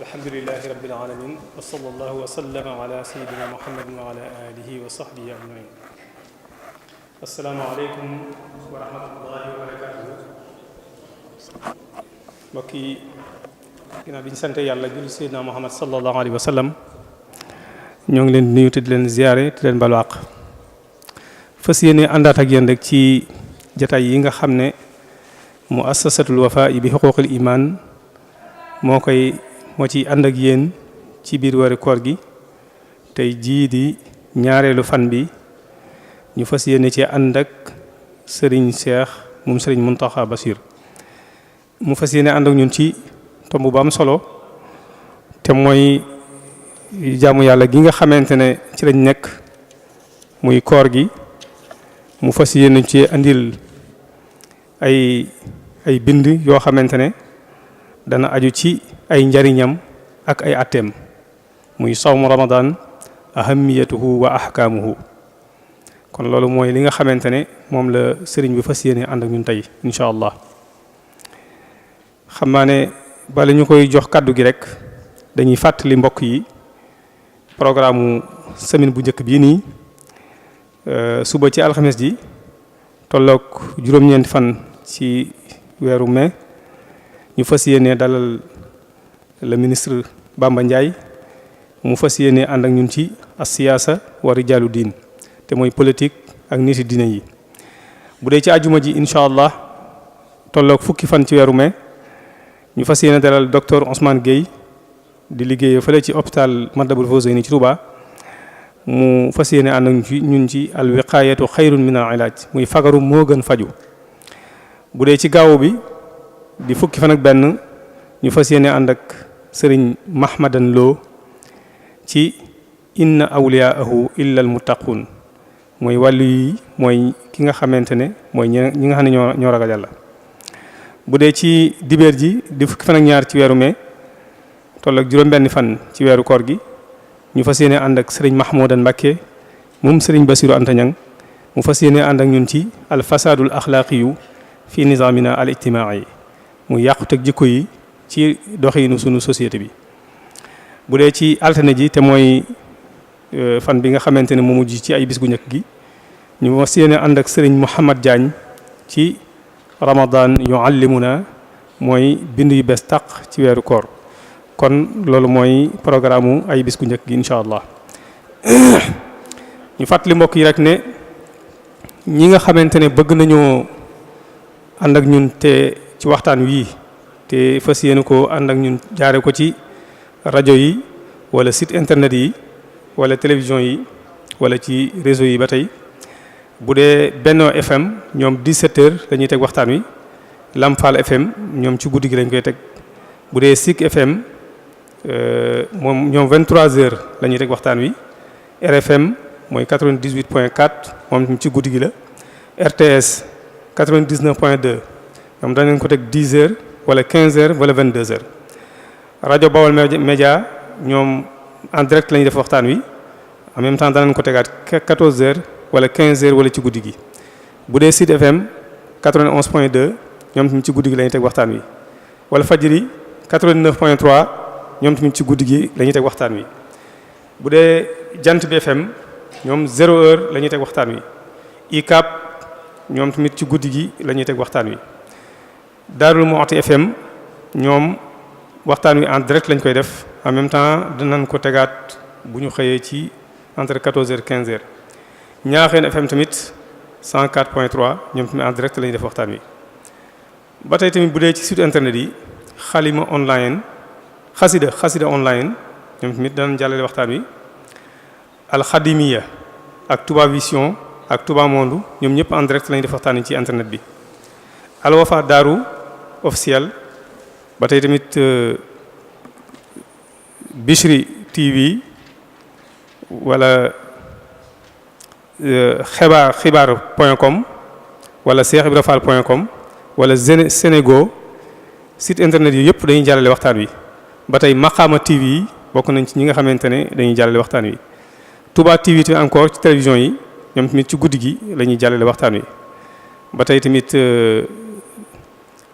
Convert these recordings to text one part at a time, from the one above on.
alhamdulilahi rabbil alamin wa sallallahu wa sallama ala sayyidina muhammadin wa ala alihi wa sahbihi ajmain. assalaamu aleykum wa rahmatullahi wa barakatuhu. mbokk yi ginnaaw bi ñu sante yàlla julli sayyidina muhammad sallallahu alayhi wa sallam ñoo ngi leen di nuyu te di leen ziyaare te leen balu àq. fas yéene àndaat ak yéen rek ci jataay yi nga xam ne muassasatul wafa bi xuquqil iman moo ci ànd ak yéen ci biir weeru koor gi tey jii di ñaareelu fan bi ñu fas yéene ci ànd ak sëriñ Cheikh moom sëriñ Muntaxa Bachir mu fas yéene ànd ak ñun ci tomb bu am solo te mooy jaamu yàlla gi nga xamante ne ci lañ nekk muy koor gi. mu fas yéene ci andil ay bind yoo xamante ne dana aju ci ay njariñam ak ay atteem muy sawmu ramadan ahamiyatuhu wa ahkaamuhu. kon loolu mooy li nga xamante ne moom la sëriñ bi fas yéene ànd ak ñun tey incha allah. xam naa ne bala ñu koy jox kàddu gi rek dañuy fàttali mbokk yi programme semaine bu njëkk bii nii suba ci alxames ji tolloog juróom-ñeenti fan ci weeru mai ñu fas yéene dalal le ministre Bamba Ndiaye mu fas yéene ànd ak ñun ci as-siyaasa wa rijaalu diin te mooy politique ak niti diine yi. bu dee ci àjjuma ji incha allah tolloog fukki fan ci weeru mai ñu fas yéene dalal docteur Ousmane Gueye di liggéey fële ci hôpital Matlaboul Fawzayni ci Touba. mu fas yéene ànd ak ñun ci al wiqaayatu xayrun min al ilaaj muy fagaru moo gën faju. bu dee ci gaawu bi di fukki fan ak benn ñu fas yéene ànd ak sëriñ Mahmadan Lo ci inna awliyaahu illa al muttaqun mooy wàllu yi mooy ki nga xamante ne mooy ñi nga xam ne ñoo ragal yàlla. bu dee ci dibeer ji di fukki fan ak ñaar ci weeru mai toll ak juróom-benni fan ci weeru koor gi ñu fas yéene ànd ak sëriñ Mahmoudan Mbakke moom sëriñ Basiru Anta Ñang mu fas yéene ànd ak ñun ci al fasadul axlaaqiyu fi nizaamina al ijtimaai mu yàquteg jikko yi ci doxinu sunu société bi. bu dee ci altine ji te mooy fan bi nga xamante ne mu mujj ci ay bis gu njëkk gi ñu fas yéene ànd ak sëriñ Mouhamad Diagne ci ramadan yuallimuna mooy bind yu bees tàq ci weeru koor. kon loolu mooy programme ay bis gu njëkk gi incha allah. ñu fàttali mbokk yi rek ne ñi nga xamante ne bëgg nañoo ànd ak ñun te ci waxtaan wii te fas yéene ko ànd ak ñun jaare ko ci rajo yi wala site internet yi wala télévision yi wala ci réseau yi ba tey. bu dee Benno FM ñoom 17h la ñuy teg waxtaan wi. Lamfal FM ñoom ci guddi gi lañ koy teg. bu dee Sik FM moom ñoom 23h la ñuy teg waxtaan wi. RFM mooy 98.4 moom ci guddi gi la. RTS 99.2 ñoom danañ ko teg 10h wala 15h wala 22h. rajo Bawol Média ñoom en direct la ñuy def waxtaan wi en même temps danañ ko tegaat 14h wala 15h wala ci guddi gi. bu dee Sud FM 91.2 ñoom tamit ci guddi gi la ñuy teg waxtaan wi. wala Fajri 89.3 ñoom tamit ci guddi gi la ñuy teg waxtaan wi. bu dee Jant bi FM ñoom 0h la ñuy teg waxtaan wi. ICAP ñoom tamit ci guddi gi la ñuy teg waxtaan wi. Darou Mouhty FM ñoom waxtaan wi en direct lañ koy def en même temps dinañ ko tegaat bu ñu xëyee ci entre 14h 15h. Ñaaxeen FM tamit 104.3 ñoom tamit en direct la ñuy def waxtaan wi. ba tey tamit bu dee ci site internet yi xalima online xasida online ñoom tamit danañ jàllale waxtaan wi. alxadimiya ak Touba Vision ak Touba Monde ñoom ñëpp en direct la ñuy def waxtaan wi ci internet bi. alwafa daaru officiel ba tey tamit Bichri TV wala xibaar.com wala cheikhibrafal.com wala Sénégo site internet yi yëpp dañuy jàllale waxtaan wi. ba tey Maqama TV bokk nañ ci ñi nga xamante ne dañuy jàllale waxtaan wi. Touba TV tamit encore ci télévision yi ñoom tamit ci guddi gi la ñuy jàllale waxtaan wi. ba tey tamit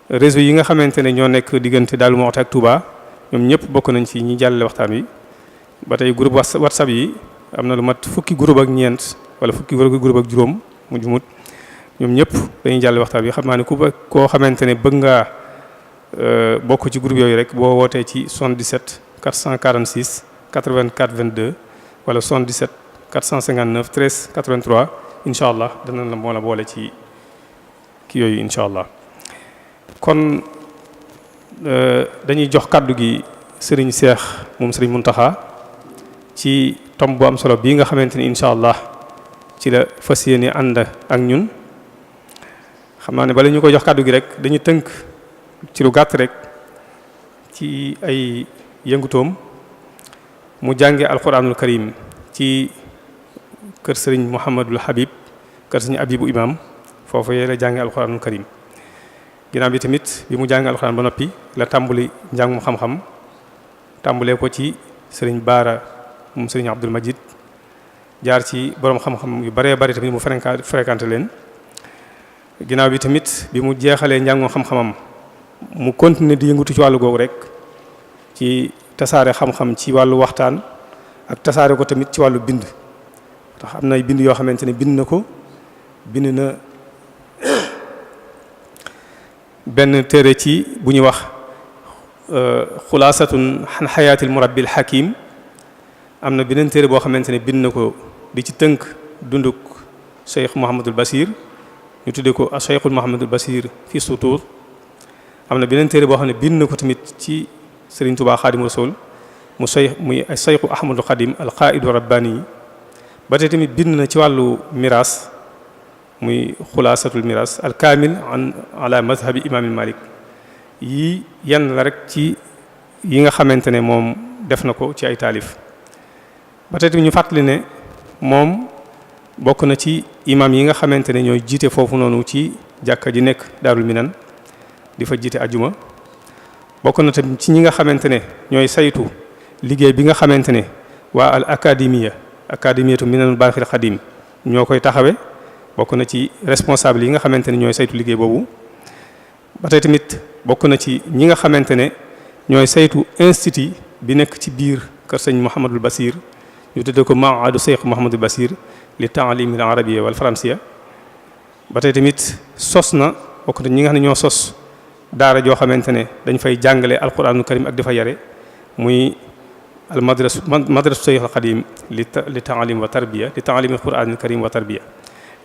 réseau yi nga xamante ne ñoo nekk diggante Darou Mouhty ak Touba ñoom ñëpp bokk nañ ci ñi jàllale waxtaan wi. ba tey groupe WhatsApp yi am na lu mat fukki groupe ak ñeent wala fukki groupe ak juróom mu jumut ñoom ñëpp dañuy jàllale waxtaan wi xam naa ne koo xamante ne bëgg ngaa bokk ci groupe yooyu rek boo wootee ci 77 446 84 22 wala 77 459 13 83 incha allah dana la moo la boole ci ki yooyu incha allah. kon dañuy jox kàddu gi Serigne Cheikh moom Serigne Mountakha ci tomb bu am solo bii nga xamante ni incha allah ci la fas yéene ànd ak ñun xam naa ne bala ñu ko jox kàddu gi rek dañu tënk ci lu gàtt rek ci ay yëngutoom mu jànge alquranul karim ci kër Serigne Mouhamadul Habib kër Serigne Abibu Imam foofu yee la jànge alquranul karim ginnaaw bi tamit bi mu jànge alquran ba noppi la tàmbali njàngum xam-xam tàmbalee ko ci Serigne Baara moom Serigne Abdul Majid jaar ci borom xam-xam yu baree bari tamit mu fréquenté leen ginnaaw bi tamit bi mu jeexalee njàngum xam-xamam mu continuer di yëngutu ci wàllu googu rek ci tasaare xam-xam ci wàllu waxtaan ak tasaare ko tamit ci wàllu bind tax am na ay bind yoo xamante ne bind na ko bind na benn téere ci bu ñuy wax xulaasatun xan xayaatil murabbil hakim am na beneen téere boo xamante ne bind na ko di ci tënk dunduk Cheikh Mouhamadul Basir ñu tuddee ko Cheikhul Mouhamadul Basir fi sutur am na beneen téere boo xam ne bind na ko tamit ci Serigne Touba Xaadimu Rasul muy Cheikhu Ahmadul Xadim al qaidu rabbani ba tey tamit bind na ci wàllu miraas muy xulaasatul miraas al kaamil ala mazhabi imaamil Malik yii yenn la rek ci yi nga xamante ne moom def na ko ci ay taalif ba tey tamit ñu fàttali ne moom bokk na ci imam yi nga xamante ne ñooy jiite foofu noonu ci jàkka ji nekk Daarul Minan di fa jiite ajuma bokk na tamit ci ñi nga xamante ne ñooy saytu liggéey bi nga xamante ne waa al académiyatu Minanul Baaxil Xadim ñoo koy taxawe bokk na ci responsable yi nga xamante ne ñooy saytu liggéey boobu ba tey tamit bokk na ci ñi nga xamante ne ñooy saytu institut bi nekk ci biir kër sëñ Mouhamadul Basir ñu tuddee ko Maadu Cheikh Mouhamadul Basir li taalim al arabiyya wal faransiya ba tey tamit sos na bokk na ñi nga xam ne ñoo sos daara joo xamante ne dañ fay jàngale alquranul karim ak dafa yare muy al madrasu Cheikh al Xadim li taalim wa tarbiya li taalim al quranul karim wa tarbiya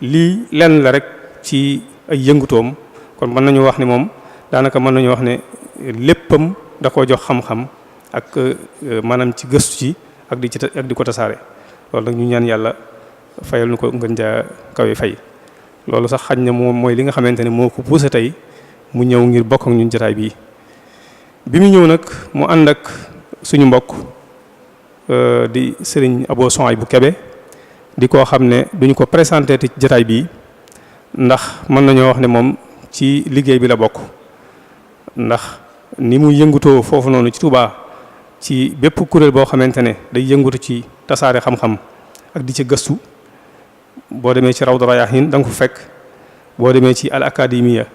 lii lenn la rek ci ay yëngutoom kon mën nañu wax ne moom daanaka mën nañu wax ne léppam da koo jox xam-xam ak maanaam ci gëstu ci ak di ko tasaare loolu nag ñu ñaan yàlla fayal nu ko ngën jaa kawe fay loolu sax xañ na moom mooy li nga xamante ne moo ko poussé tey mu ñëw ngir bokk ak ñun jotaay bii bi mu ñëw nag mu ànd ak suñu mbokk di Serigne Abo Soay bu Kebe di koo xam ne duñu ko présenté ci jotaay bii ndax mën nañoo wax ne moom ci liggéey bi la bokk ndax ni mu yëngutoo foofu noonu ci Touba ci bépp kuréel boo xamante ne day yëngutu ci tasaare xam-xam ak di ci gëstu boo demee ci Rawdu Rayaahin da nga ko fekk boo demee ci al académia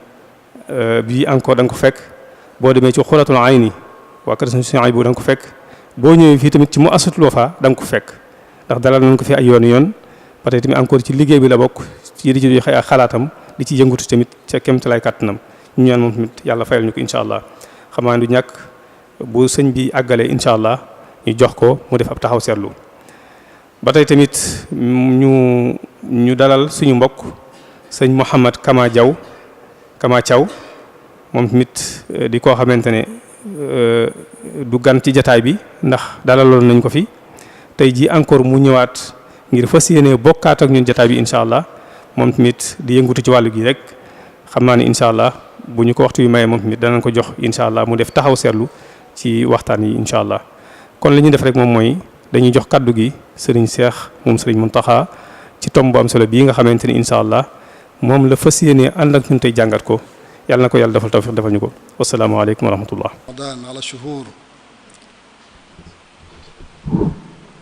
bi encore da nga ko fekk boo demee ci Xuratul Ayni waa kër Sëriñ bu da nga ko fekk boo ñëwee fii tamit ci Muassasatul Wafa da nga ko fekk ndax dalal nañ ko fi ay yoon ba tey tamit encore ci liggéey bi la bokk ci di ci joxe ak xalaatam di ci yëngutu tamit ca kéemtalaay kàttanam ñu ñaan moom tamit yàlla fayal ñu ko incha allah xam naa du ñàkk bu sëñ bi àggalee incha allah ñu jox ko mu def ab taxaw seetlu ba tey tamit ñu dalal suñu mbokk sëñ Mouhamad Kama Thiaw moom tamit di koo xamante ne du gan ci jataay bi ndax dalaloon nañ ko fi tey jii encore mu ñëwaat ngir fas yéene bokkaat ak ñun jataay bi incha allah moom tamit di yëngutu ci wàllu gi rek xam naa ne incha allah bu ñu ko waxtu yu mayee moom tamit danañ ko jox incha allah mu def taxaw seetlu ci waxtaan yi incha allah kon li ñuy def rek moom mooy dañuy jox kaddu gi Serigne Cheikh moom Serigne Mountakha ci tomb bu am solo bii nga xamante ni incha allah moom la fas yéene ànd ak ñun tey jàngat ko yàlla na ko yàlla defal tawfiq defal ñu ko wasalaamaaleykum wa rahmatullah. ala shuhur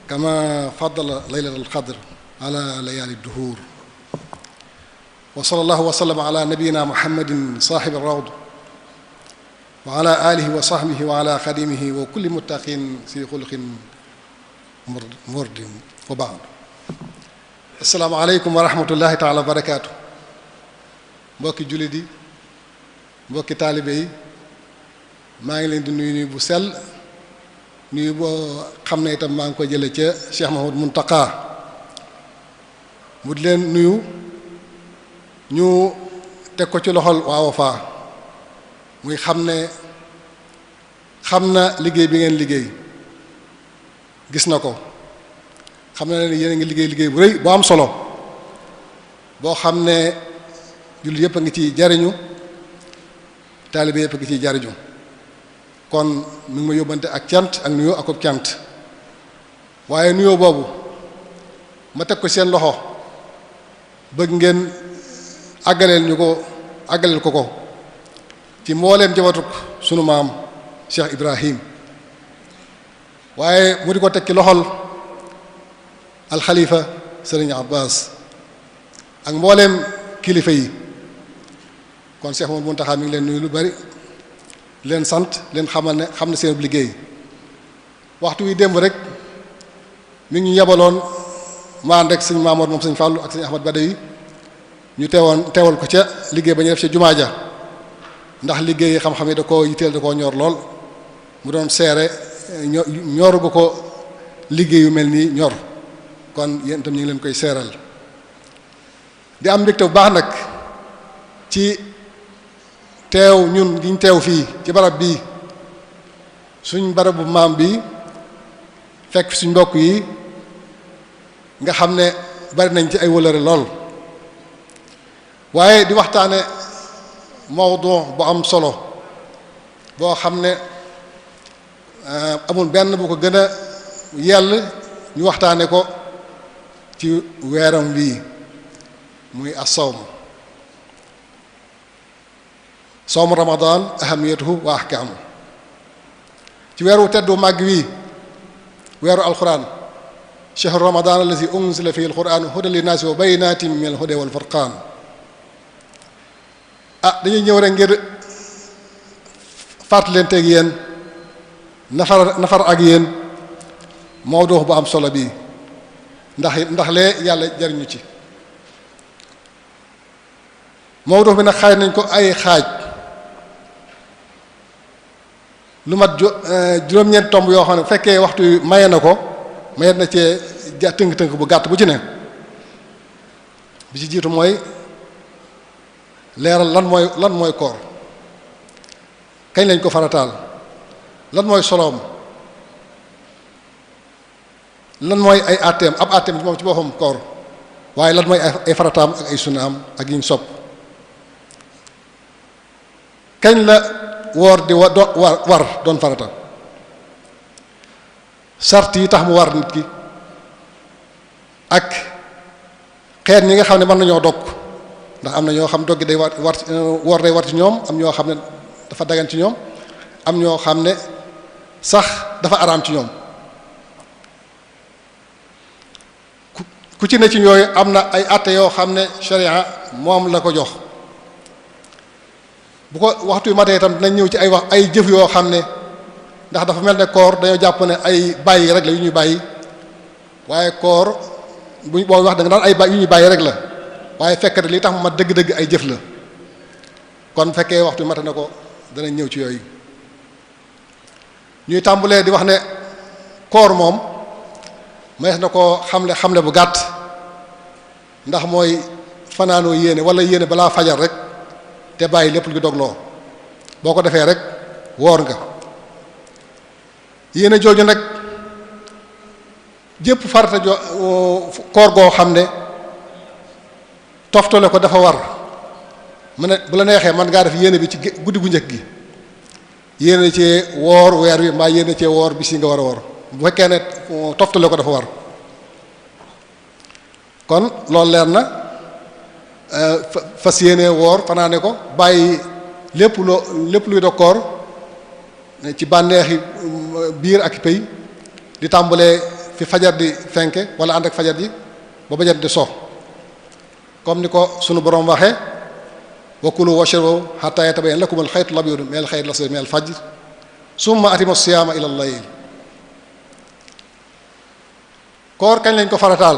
kama faddala laylatul qadr ala layali duhur wa sallallahu wa sallama ala nabiyyina muhammadin sahib ar-rawd wa ala alihi wa sahbihi wa ala xadimihi wa kulli muttaqin si xuluqin murdin wa ba'd. assalaamu aleykum wa rahmatullahi taala wa barakaatu. mbokki jullit yi, mbokki taalibe yi, maa ngi leen di nuyu bu sell, nuyu boo xam ne itam maa ngi ko jële ca Cheikh Mahmoud Muntaqa mu di leen nuyu, ñu teg ko ci loxol waa Wafa muy xam na liggéey bi ngeen liggéey, gis na ko, xam na ne yéen a ngi liggéey bu rëy bu am solo boo xam ne jullit yëpp a ngi ciy jariñu, taalibe yëpp a ngi ciy jariñu. kon mi ngi ma yóbbante ak cant ak nuyoo ak cant, waaye nuyoo boobu ma teg ko seen loxo bëgg ngeen àggaleel ko ci mbooleem jabatuk sunu maam Cheikh Ibrahim, waaye mu di ko teg ci loxol alxalifa Sëriñ Abbas ak mbooleem kilifa yi. kon Cheikh Mouhamadou Mountakha mi ngi leen nuyu lu bari, leen sant, leen xamal ne xam na seen liggéey. waxtu wi démb rek mi ngi ñu yebaloon ma ànd ak sëñ Maamoor moom sëñ Fàllu ak sëñ Ahmad Badawi ñu teewal ko ca liggéey ba ñu def ca jumaa ja, ndax liggéey xam-xam yi da koo yitteel, da koo ñor lool, mu doon seere ñor gu ko liggéey yu mel nii ñor. kon yéen itam ñu ngi leen koy seeral di am mbégte bu baax nag ci teew ñun giñ teew fii ci barab bii, suñ barabu maam bi, fekk suñ mbokk yi nga xam ne bari nañ ci ay wëlëre lool, waaye di waxtaane mawdu bu am solo boo xam ne amul benn bu ko gën a yell ñu waxtaane ko ci weeram wii, muy as-sawm, sawm ramadan ahamiyatuhu wa ahkaamu. ci weeru teddu màgg wii, weeru alquran, shahru ramadan allazi unzila fihi alquran hudan linnaasi wa bayyinatin min alhuda wal furqan. dañuy ñëw rek ngir fàttalanteeg yéen, nafar ak yéen mawdu bu am solo bii, ndax lee yàlla jariñu ci. mawdu bi nag xaaj nañ ko ay xaaj, lu mat juróom-ñeent tomb yoo xam ne fekkee waxtu maye na ko, maye na cee tënk-tënk bu gàtt bu ci ne. bi ci jiitu mooy leeral lan mooy koor, kañ lañ ko farataal, lan mooy soloom, lan mooy ay àtteem, ab àtteem moom ci boppam koor, waaye lan mooy ay farataam ak ay sunaam ak yiñ sopp, kañ la woor di war doon farata, sart yi tax mu war nit ki, ak xeet ñi nga xam ne mën nañoo dog, ndax am na ñoo xam doggi day woor day war ci ñoom, am ñoo xam ne dafa dagan ci ñoom, am ñoo xam ne sax dafa araam ci ñoom. ku ci ne ci ñooyu am na ay àtte yoo xam ne sharia moom la ko jox. bu ko waxtu yu matee itam dinañ ñëw ci ay jëf yoo xam ne, ndax dafa mel ne koor dañoo jàpp ne ay bàyyi rek la yu ñuy bàyyi, waaye koor boo wax da nga daan ay yu ñuy bàyyi rek la, waaye fekk li tax mu mat dëgg-dëgg ay jëf la. kon fekkee waxtu yu mate na ko danañ ñëw ci yooyu. ñuy tàmbulee di wax ne koor moom mayees na koo xamle bu gàtt, ndax mooy fanaanoo yéene wala yéene balaa fajar rek te bàyyi lépp lu dogloo, boo ko defee rek woor nga. yéene jooju nag jépp farata koor goo xam ne toftale ko dafa war, mu ne bu la neexee man ngaa def yéene bi ci guddi gu njëkk gi, yéene cee woor weer wi mbaa yéene cee woor bis yi nga war a woor, bu fekkee ne toftale ko dafa war. kon loolu leer na, fas yéene woor fanaane ko, bàyyi lépp luy dog koor ci bànneexi biir ak pay, di tàmbalee fi fajar di fenke wala ànd ak fajar ji ba fajar di so, comme ni ko sunu borom waxe wa kulu washrabu hatta yatabayyana lakum al-khayt al-abyadu min al-khayt al-aswad min al-fajr summa atimu as-siyama ila al-layl. koor kañ lañ ko farataal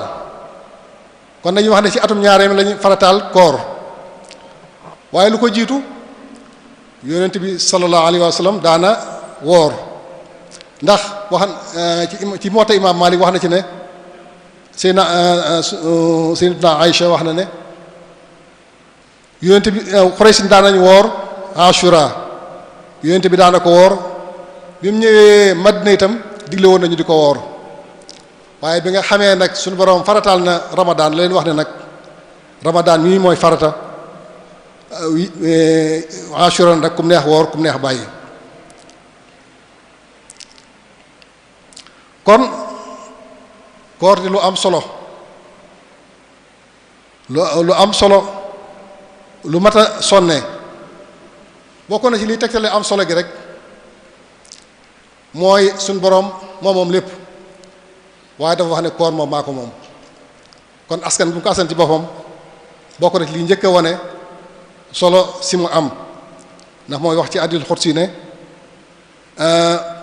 kon dañuy wax ne ci atum ñaareem lañu farataal koor waaye lu ko jiitu yonent bi sallallahu alayhi wa sallam daana woor ndax wax ci Muwatta Imam Malik wax na ci ne Sayyidatuna Aïcha wax na ne yonent bi Quraysh daanañ woor Ashura yonent bi daana ko woor bi mu ñëwee Madina itam digle woon nañu di ko woor waaye bi nga xamee nag suñu borom farataal na Ramadan la leen wax ne nag Ramadan mii mooy farata Ashura nag kum neex woor kum neex bàyyi. kon koor di lu am solo lu am solo lu mat a sonne bokk na ci liy tegtale am solo gi rek mooy suñu borom moom lépp waaye dafa wax ne koor moom maa ko moom kon askan bu mu ko askan ci boppam bokk na ci liy njëkk a wane solo si mu am ndax mooy wax ci hadiisul qudsi ne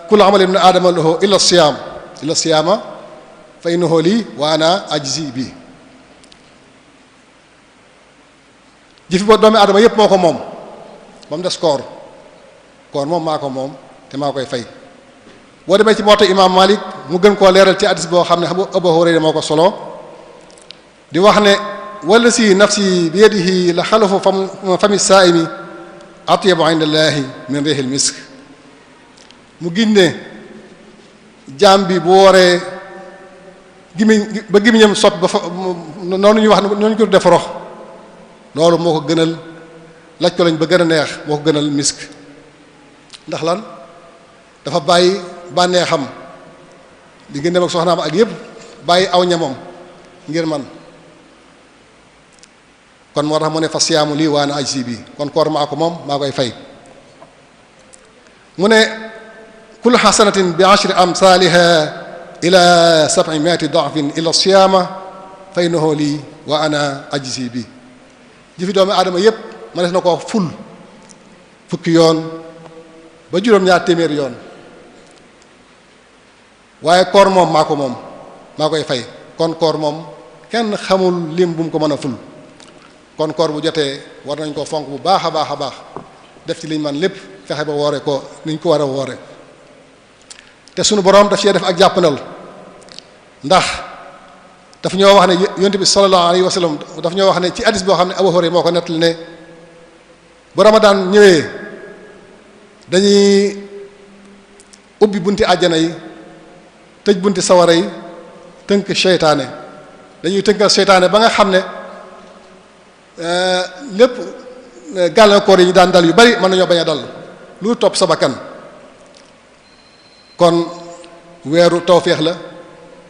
kullu amali ibni aadama lahu illa siyaama fa innahu lii wa ana ajzi bi jëfi ba doomi aadama yépp moo ko moom ba mu des koor moom maa ko moom te maa koy fay boo demee ci Muwatta Imam Malik mu gën koo leeral ci hadiis boo xam ne Abu Hurayra moo ko solo di wax ne wallazi nafsi bi yadihi la xalafu fami saa'imi atyabu inda Allahi min rihil misk mu giñ ne jaam bi bu wooree gimiñam sot ba fa noonu ñu wax noonu ñu ko def rox loolu moo ko gënal laj ko lañ ba gën a neex moo ko gënal misk ndax lan dafa bàyyi bànneexam di ngeen dem ak soxnaam ak yépp bàyyi aw ñamam ngir man kon moo tax mu ne fa siyaamu lii waana ajsi bi kon koor maa ko moom maa koy fay mu ne kullu xasanatin bi ashri amsaaliha ila 700 da'fin illa siyaama fa innahu lii wa ana ajsi bi jëfi doomu aadama yépp ma def na ko fukki yoon ba juróom-ñaar téeméer yoon waaye koor moom maa ko moom maa koy fay kon koor moom kenn xamul lim bu mu ko mën a ful kon koor bu jotee war nañ ko fonk bu baax a baax a baax def ci liñ man lépp fexe ba woore ko niñ ko war a woore te sunu borom daf cee def ak jàppandal ndax daf ñoo wax ne yonent bi sallallahu alayhi wa sallam daf ñoo wax ne ci hadis boo xam ne Abu Hurayra moo ko nettali ne bu Ramadan ñëwee dañuy ubbi bunti àjjana yi tëj bunti sawara yi tënk seytaane dañuy tënkal seytaane ba nga xam ne lépp gàllankoor yi ñu daan dal yu bari mën nañoo bañ a dal lu topp sa bakkan kon weeru tawféex la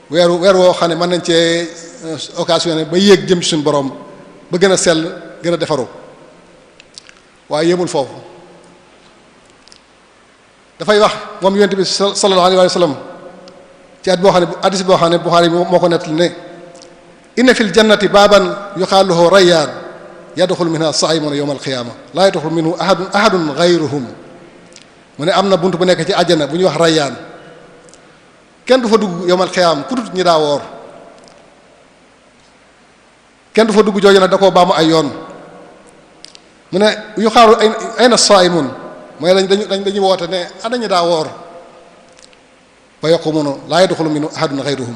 weer woo xam ne mën nañ cee occasionné ba yéeg jëm ci suñu borom ba gën a sell gën a defaru waaye yemul foofu dafay wax moom yonent bi sallallahu alayhi wa sallam ci hadis boo xam ne Buxaari moo ko nettali ne inna fil jannati baaban yuqaalu lahu rayyaan yadxulu minha saa'imuuna yawma alqiyaama laa yadxulu minhu ahadun ghayruhum mu ne am na bunt bu nekk ci àjjana bu ñuy wax rayyaan kenn du fa dugg yawmal qiyaama ku dut ñi daa woor kenn du fa dugg jooju nag da koo baamu ay yoon mu ne yuqaalu ayna saa'imuun mooy dañuy woote ne ana ñi daa woor fa yaqumuuna laa yadxulu minhu ahadun ghayruhum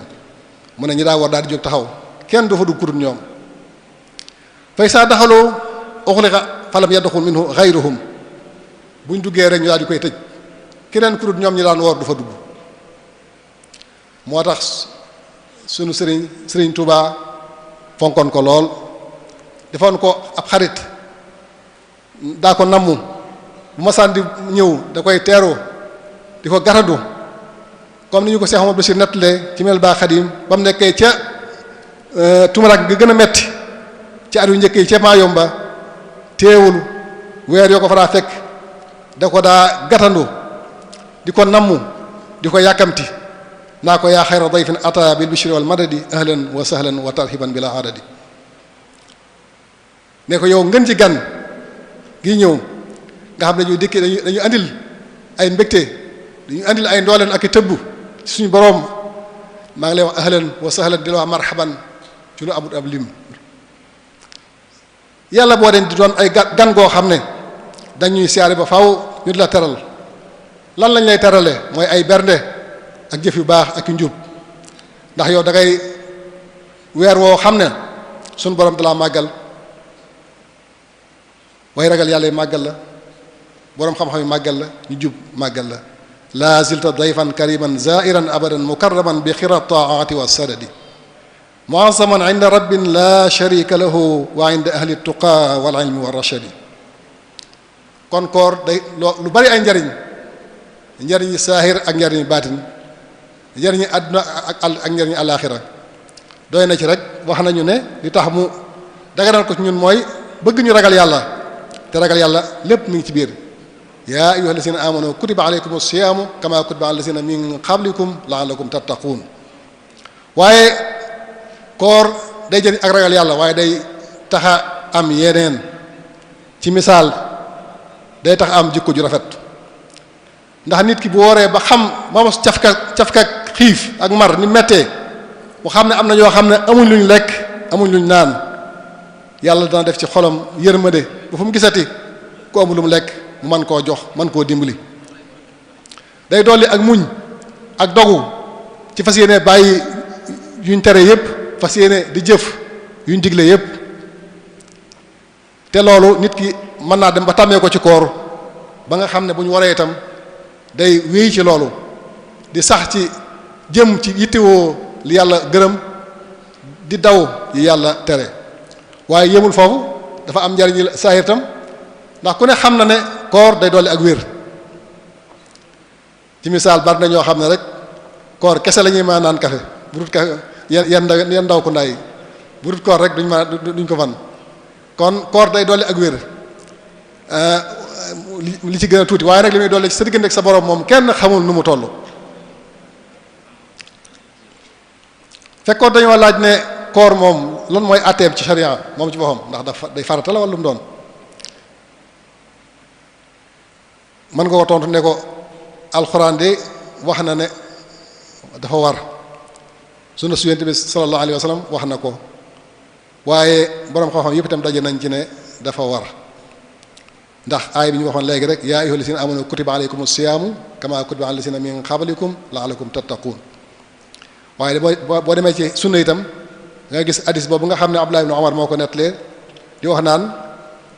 mu ne ñi daa woor daal di jóg taxaw kenn du fa dugg ku dut ñoom fay saa daxaloo uxliqa falam yadxul minhu ghayruhum buñ duggee rek ñu daal di koy tëj keneen ku dut ñoom ñi daan woor du fa dugg moo tax sunu sëriñ Touba fonkoon ko lool defoon ko ab xarit daa ko nammu bu masaan di ñëw da koy teeru di ko garadu comme ni ñu ko Cheikh Ahmadou Bachir nettalee ci mel baa Xadim ba mu nekkee ca tumuraak gi gën a metti ci at yu njëkk yi ca Mayomba teewul weer yoo ko fa daa fekk da ko daa gatandu di ko nammu di ko yàkkamti naa ko yaa xayra dayfin ata bil bishri wal madadi ahlan wa sahlan wa tarhiban bila adadi ne ko yow ngeen ci gan gi ñëw nga xam ne ñuy dikkee dañuy andil ay mbégte dañuy andil ay ndooleen ak i tëbb ci suñu boroom maa ngi lay wax ahlan wa sahlan di la wax marhaban ci lu amut ab lim yàlla boo den di doon ay gan goo xam ne dañuy siyaare ba faw ñu di la teral lan lañ lay terale mooy ay bernde ak jëf yu baax ak yu njub ndax yow da ngay weer woo xam ne suñu borom dalaa màggal way ragal yàlla yi màggal la boroom xam-xam yi màggal la ñu jub màggal la la zilta dayfan kariman zairan abadan mukarraman bi xira taati wa sadadi muazaman inda rabbin la sharika lahu wa inda ahli tuqa wal ilmi wa rashadi kon koor day lu bari ay njariñi saahir ak njariñi baatin njariñi àdduna ak njariñi alaaxira doy na ci rek wax nañu ne li tax mu daganal ko ci ñun mooy bëgg ñu ragal yàlla te ragal yàlla lépp mi ngi ci biir yaa ayyuha allazina amanu kutiba alaykum as-siyaamu kama kutiba ala allazina min qablikum la'allakum tattaquun waaye koor day jëriñ ak ragal yàlla waaye day taxa am yeneen ci misaal day tax am jikko ju rafet ndax nit ki bu wooree ba xam ba mos cafka xiif ak mar ni mettee mu xam ne am na ñoo xam ne amuñ luñ lekk amuñ luñ naan yàlla dana def ci xolam yërmande bu fu mu gisati ku amul lu mu lekk mu mën koo jox mën koo dimbali day dolli ak muñ ak dogu ci fas yéene bàyyi yuñ tere yépp fas yéene di jëf yuñ digle yépp te loolu nit ki mën naa dem ba tàmmee ko ci koor ba nga xam ne bu ñu waree itam day wéy ci loolu di sax ci jëm ci yittewoo li yàlla gërëm di daw yi yàlla tere waaye yemul foofu dafa am njariñ saahir tam ndax ku ne xam na ne koor day dolli ak wér ci misaal bari na ñoo xam ne rek koor kese la ñuy mën a naan kafe bu dut kafe yan ndaw ku ndaay bu dut koor rek duñ ko fan kon koor day dolli ak wér li ci gën a tuuti waaye nag li muy dolli ci sa diggante ak sa borom moom kenn xamul nu mu toll fekkoon dañoo laaj ne koor moom lan mooy atteem ci sharia moom ci boppam ndax dafa day farata la wala lu mu doon mën nga ko tontu ne ko alxuraan de wax na ne dafa war sunna su Yonent bi sallallahu alayhi wa sallam wax na ko waaye boroom xam-xam yëpp itam daje nañ ci ne dafa war ndax aay bi ñu waxoon léegi rek yaa ayyuhal lazina amanu kutiba alaykumus siyaamu kama kutiba alal lazina min qablikum la'allakum tattaqun waaye boo demee ci sunna itam nga gis hadis boobu nga xam ne Abdullah ibn Umar moo ko nettalee di wax naan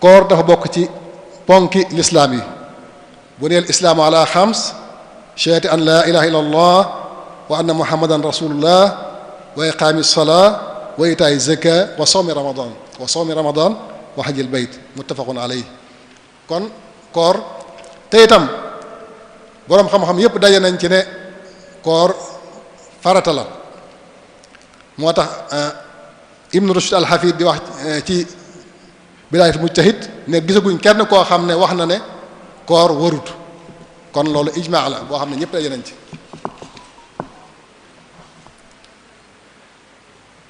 koor dafa bokk ci ponki lislaam yi bu neel islaamu ala xams shahadati an la ilaha illa allah wa anna muhammadan rasulullah wa iqaami salaa wa itaa'i zaka wa sawmi ramadan wa hajjil bayt muttafaqun alayhi kon koor te itam boroom xam-xam yépp daje nañ ci ne koor farata la moo tax Ibn Rushd al-Hafid di wax ci Bidaayat Mujtahid ne gisaguñ kenn koo xam ne wax na ne koor warut kon loolu ijmaa la boo xam ne ñëpp daje nañ ci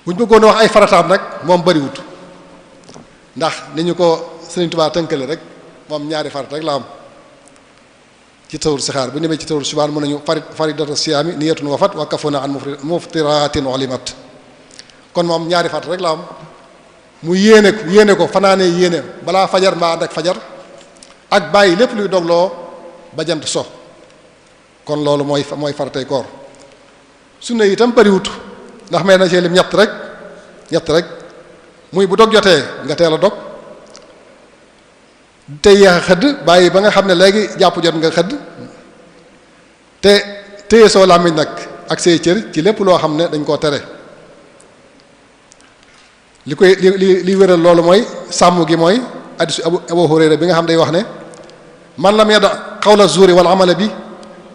buñ bëggoon wax ay farataam nag moom bariwut ndax ni ñu ko Sëriñ Tuubaa tënkale rek moom ñaari farata rek la am ci tawur sixaar bu ñëwee ci tawur subaan mën nañu faridatu siyaami niyatun wafat wa kafuna an muftiratin ulimat kon moom ñaari farata rek la am mu yéene ko fanaanee yéene balaa fajar mbaa ànd ak fajar ak bàyyi lépp luy dogloo ba jant so kon loolu mooy faratay koor sunna itam bariwut ndax may na ci lim ñett rek muy bu dog jotee nga teel a dog te yéex a xëdd bàyyi ba nga xam ne léegi jàpp jot nga xëdd te téye soo làmmiñ nag ak say cër ci lépp loo xam ne dañ koo tere li wéral loolu mooy sàmm gi mooy hadiisu Abu Hurayra bi nga xam day wax ne man lam yada qawla zuuri wal amala bi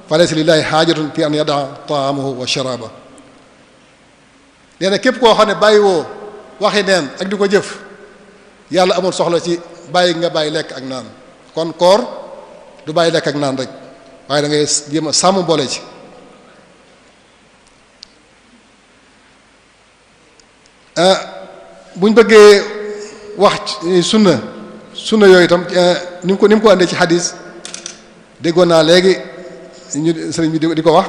fa laysa lillahi haajatun fi an yada taamahu wa sharaba nee na képp koo xam ne bàyyi woo waxi neen ak di ko jëf yàlla amul soxla ci bàyyi nga bàyyi lekk ak naan kon koor du bàyyi lekk ak naan rek waaye da ngay jéem a sàmm boole ci buñ bëggee wax sunna sunna yooyu itam ni mu ko andee ci xadis déggoon naa léegi ñu sëriñ bi di ko wax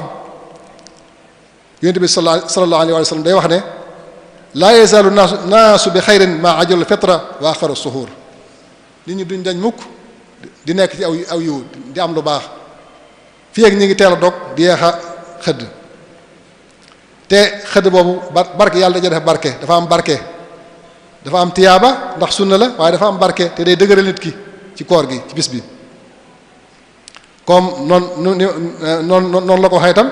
yonent bi sallallahu alayhi wa sallam day wax ne laa yazaalu naasu bi xayrin ma ajal fitra wa axaru suhuur nit ñi duñ dañ mukk di nekk ci aw yiw di am lu baax fii ak ñi ngi teel a dog di yeex a xëdd te xëdd boobu barke yàlla daja def barke dafa am barke dafa am tiyaaba ndax sunna la waaye dafa am barke te day dëgëral nit ki ci koor gi ci bis bi comme noonu la ko waxee itam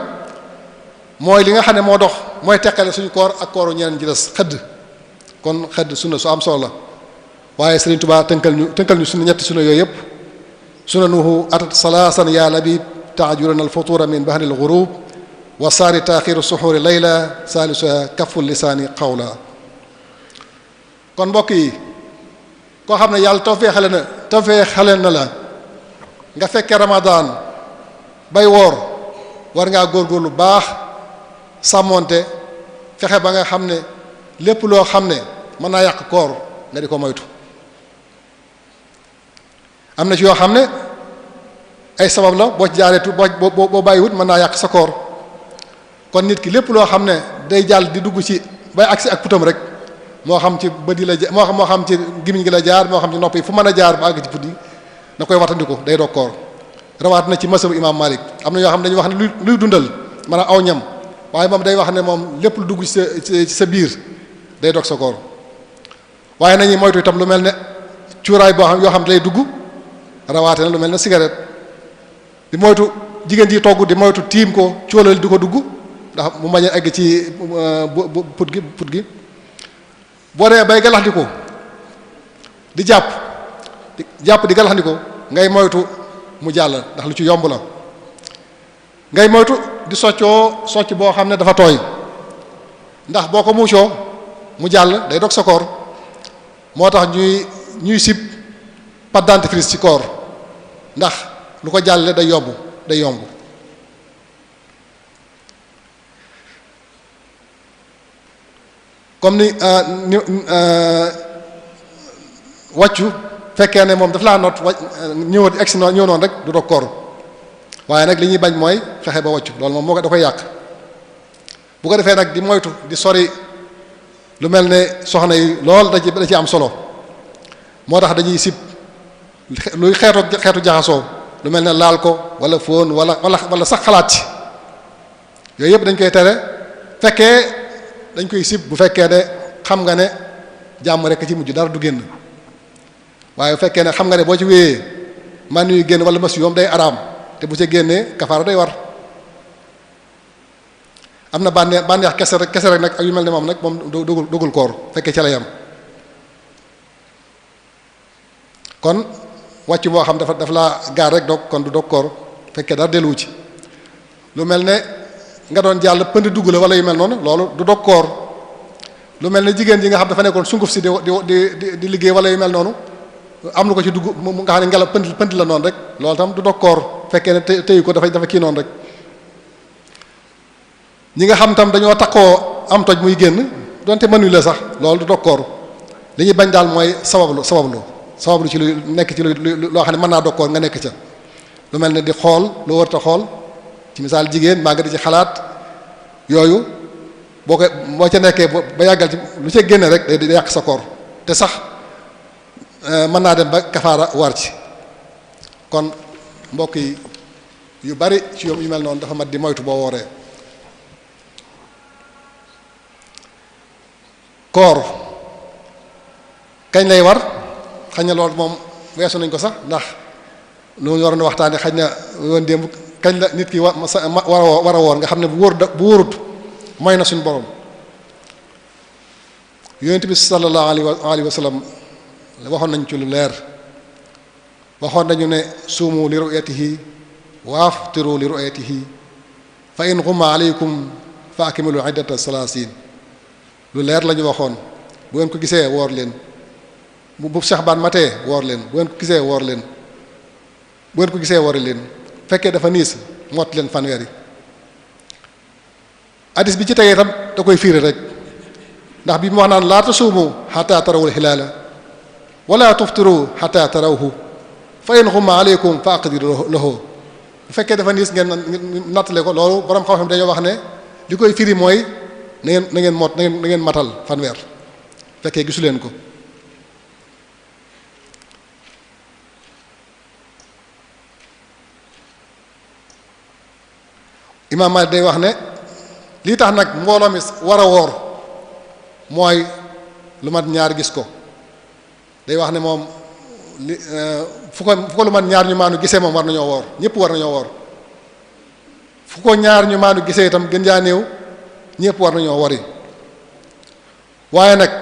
mooy li nga xam ne moo dox mooy teqale suñu koor ak kooru ñeneen ji des xëdd kon xëdd sunna su am solo la waaye Serigne Touba tënkal ñu sunna ñetti sunna yooyu yëpp sunanuhu atat salaasan ya labib taajurana al futura min bahri al ghurub wa saari taaxiru suxuri layla salisuha kafu lisaani qawla kon mbokk yi koo xam ne yàlla tawfeexale na la nga fekkee Ramadan bay woor war ngaa góorgóorlu baax sàmmoonte fexe ba nga xam ne lépp loo xam ne mën naa yàq koor nga di ko moytu am na ci yoo xam ne ay sabab la boo ci jaareetu boo bàyyiwut mën naa yàq sa koor kon nit ki lépp loo xam ne day jàll di dugg ci bay agsi ak putam rek moo xam ci bët yi la moo xam ci gimiñ gi la jaar moo xam ci nopp yi fu mën a jaar ba àgg ci put yi na koy wattandiku day dog koor rawaat na ci masabu imam Malik am na ñoo xam ne dañuy wax ne luy dundal maanaam aw ñam waaye moom day wax ne moom lépp lu dugg ci sa biir day dog sa koor waaye nañuy moytu itam lu mel ne cuuraay boo xam yoo xam ne day dugg rawaate na lu mel ne cigarette di moytu jigéen ji togg di moytu tiim ko cóolal di ko dugg ndax mu bañ a egg ci put gi boo dee bay galaxndiko di jàpp di galaxndiko ngay moytu mu jàll ndax lu ci yomb la ngay moytu di socc boo xam ne dafa tooy ndax boo ko muucoo mu jàll day dog sa koor moo tax ñuy sib pâte dentifrice ci koor ndax lu ko jàlle day yomb comme ni wàccu fekkee ne moom daf laa noot ñëw noonu rek du dog koor waaye nag li ñuy bañ mooy fexe ba wàccu loolu moom da koy yàq bu ko defee nag di moytu di sori lu mel ne soxna yi lool da ci am solo moo tax dañuy sib luy xeetu jaxasoo lu mel ne laal ko wala fóon wala sax xalaat ci yooyu yëpp dañ koy tere fekkee dañ koy sib bu fekkee ne xam nga ne jàmm rek ci mujj dara du génn waaye bu fekkee ne xam nga ne boo ci wéyee man yu génn wala mas yoom day araam te bu ca génnee kafaara day war am na bànneex kese rek nag ak yu mel ne moom nag moom dugul koor fekkee ca la yam kon wàcc moo xam dafa laa gaar rek dog kon du dog koor fekkee dara delluwu ci lu mel ne nga doon jàll pënd dugg la wala yu mel noonu loolu du dog koor lu mel ne jigéen ji nga xam dafa nekkoon sunguf si di liggéey wala yu mel noonu am lu ko ci dugg mu nga xam ne ngelaw pënd la noonu rek loolu tam du dog koor fekkee ne téyu ko dafa kii noonu rek ñi nga xam tam dañoo takkoo am toj muy génn donte mënuñ la sax loolu du dog koor li ñuy bañ daal mooy sabablu ci lu nekk ci loo xam ne mën naa dog koor nga nekk ca lu mel ne di xool lu warut a xool ci misaal jigéen maa nga di ci xalaat yooyu boo ca nekkee ba yàggal ci lu ca génne rek day yàq sa koor te sax mën naa dem ba kafaara war ci kon mbokk yi yu bari ci yoom yu mel noonu dafa mat di moytu boo wooree koor kañ lay war xañ na loolu moom weesu nañ ko sax ndax lu ñu waroon waxtaane xañ na woon démb kañ la nit ki war a woor nga xam ne bu wóorut mooy na suñu borom yonent bi sallallahu alayhi wa sallam waxoon nañ ci lu leer waxoon nañu ne suumu li ru'yatihi wa aftiru li ru'yatihi fa in ghumma alaykum fa akmilu iddata salaasin lu leer la ñu waxoon bu ngeen ko gisee woor leen bu Saxbaan matee woor leen bu ngeen ko gisee woor leen bu ngeen ko gisee woor leen fekkee dafa niis mott leen fanweer yi hadis bi ci tegee itam da koy fiiri rek ndax bi mu wax naan laa tasuumu hatta tarawul hilaala wala tuftiru hatta tarawhu fa in ghumma alaykum fa aqdiru lahu bu fekkee dafa niis ngeen nattale ko loolu borom xam-xam dañoo wax ne li koy firi mooy na ngeen matal fanweer fekkee gisu leen ko. Imaam Maalik day wax ne lii tax nag mbooloo mi war a woor mooy lu mat ñaar gis ko day wax ne moom fu ko lu mat ñaar ñu maanu gisee moom war nañoo woor ñëpp war nañoo woor fu ko ñaar ñu maanu gisee itam gën jaa néew ñëpp war nañoo wori waaye nag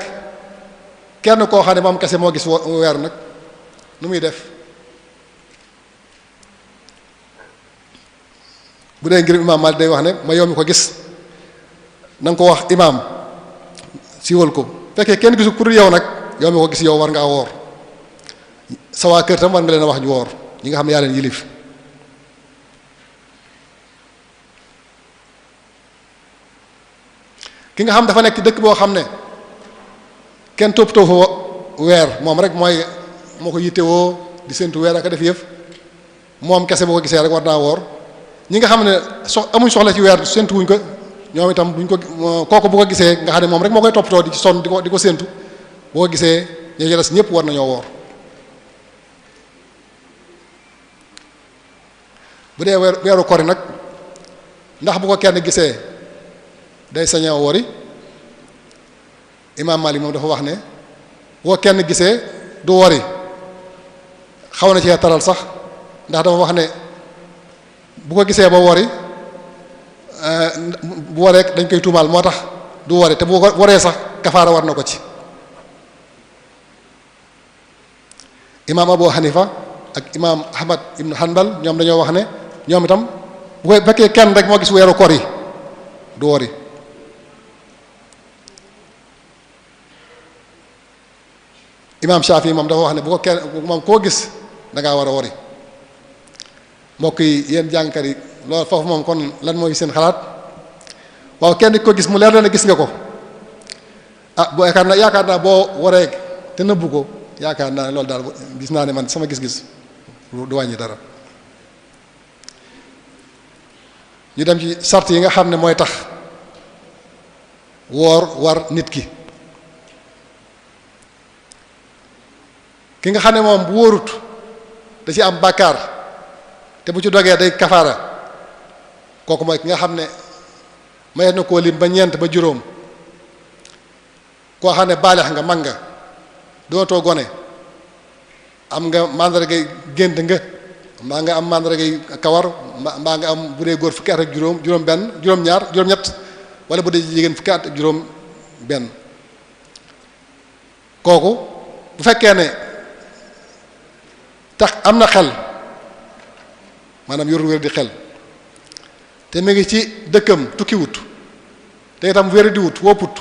kenn koo xam ne moom kese moo gis weer nag nu muy def bu dee ngir imaam Maalik day wax ne ma yow mi ko gis na nga ko wax imaam siiwal ko fekkee kenn gisu ku dul yow nag yow mi ko gis yow war ngaa woor sa waa kër tam war nga leen a wax ñu woor ñi nga xam ne yaa leen yilif ki nga xam dafa nekk ci dëkk boo xam ne kenn toppatoo fa weer moom rek moo ko yittewoo di séntu weer ak a def yëf moom kese boo ko gisee rek war naa woor ñi nga xam ne amuñ soxla ci weer séntu wuñ ko ñoom itam buñ ko kooku bu ko gisee nga xam ne moom rek moo koy toppatoo di ci sonn di ko séntu boo ko gisee ñoo ci des ñëpp war nañoo woor bu dee weeru kori nag ndax bu ko kenn gisee day saña wori imaam Maalik moom dafa wax ne bu ko kenn gisee du wori xaw na cee taral sax ndax dafa wax ne bu ko gisee ba wori bu waree dañ koy tuumaal moo tax du wori te bu ko waree sax kafaara war na ko ci imaam Abu Hanifa ak imaam Ahmad ibn Hanbal ñoom dañoo wax ne ñoom itam bu ko fekkee kenn rek moo gis weeru kor yi du wori imaam Shafi moom dafa wax ne bu ko kenn moom koo gis da ngaa war a wori mbokk yi yéen jàngkat yi loolu foofu moom kon lan mooy seen xalaat waaw kenn ko gis mu leer na ne gis nga ko ah bu yaakaar naa boo waree te nëbbu ko yaakaar naa ne loolu daal gis naa ne man sama gis-gis du wàññi dara ñu dem ci sart yi nga xam ne mooy tax woor war nit ki nga xam ne moom bu wóorut da ci am bàkkaar te bu ci dogee day kafaara kooku mooy ki nga xam ne mayet na koo lim ba ñeent ba juróom koo xam ne baaleex nga mag nga dootoo gone am nga màndargay gént nga mbaa nga am màndargay kawar mbaa nga am bu dee góor fukki at ak juróom benn juróom ñaar juróom ñett wala bu dee jigéen fukki at ak juróom benn kooku bu fekkee ne tax am na xel maanaam yorul wér di xel te mu ngi ci dëkkam tukki wut te itam wér di wut wopput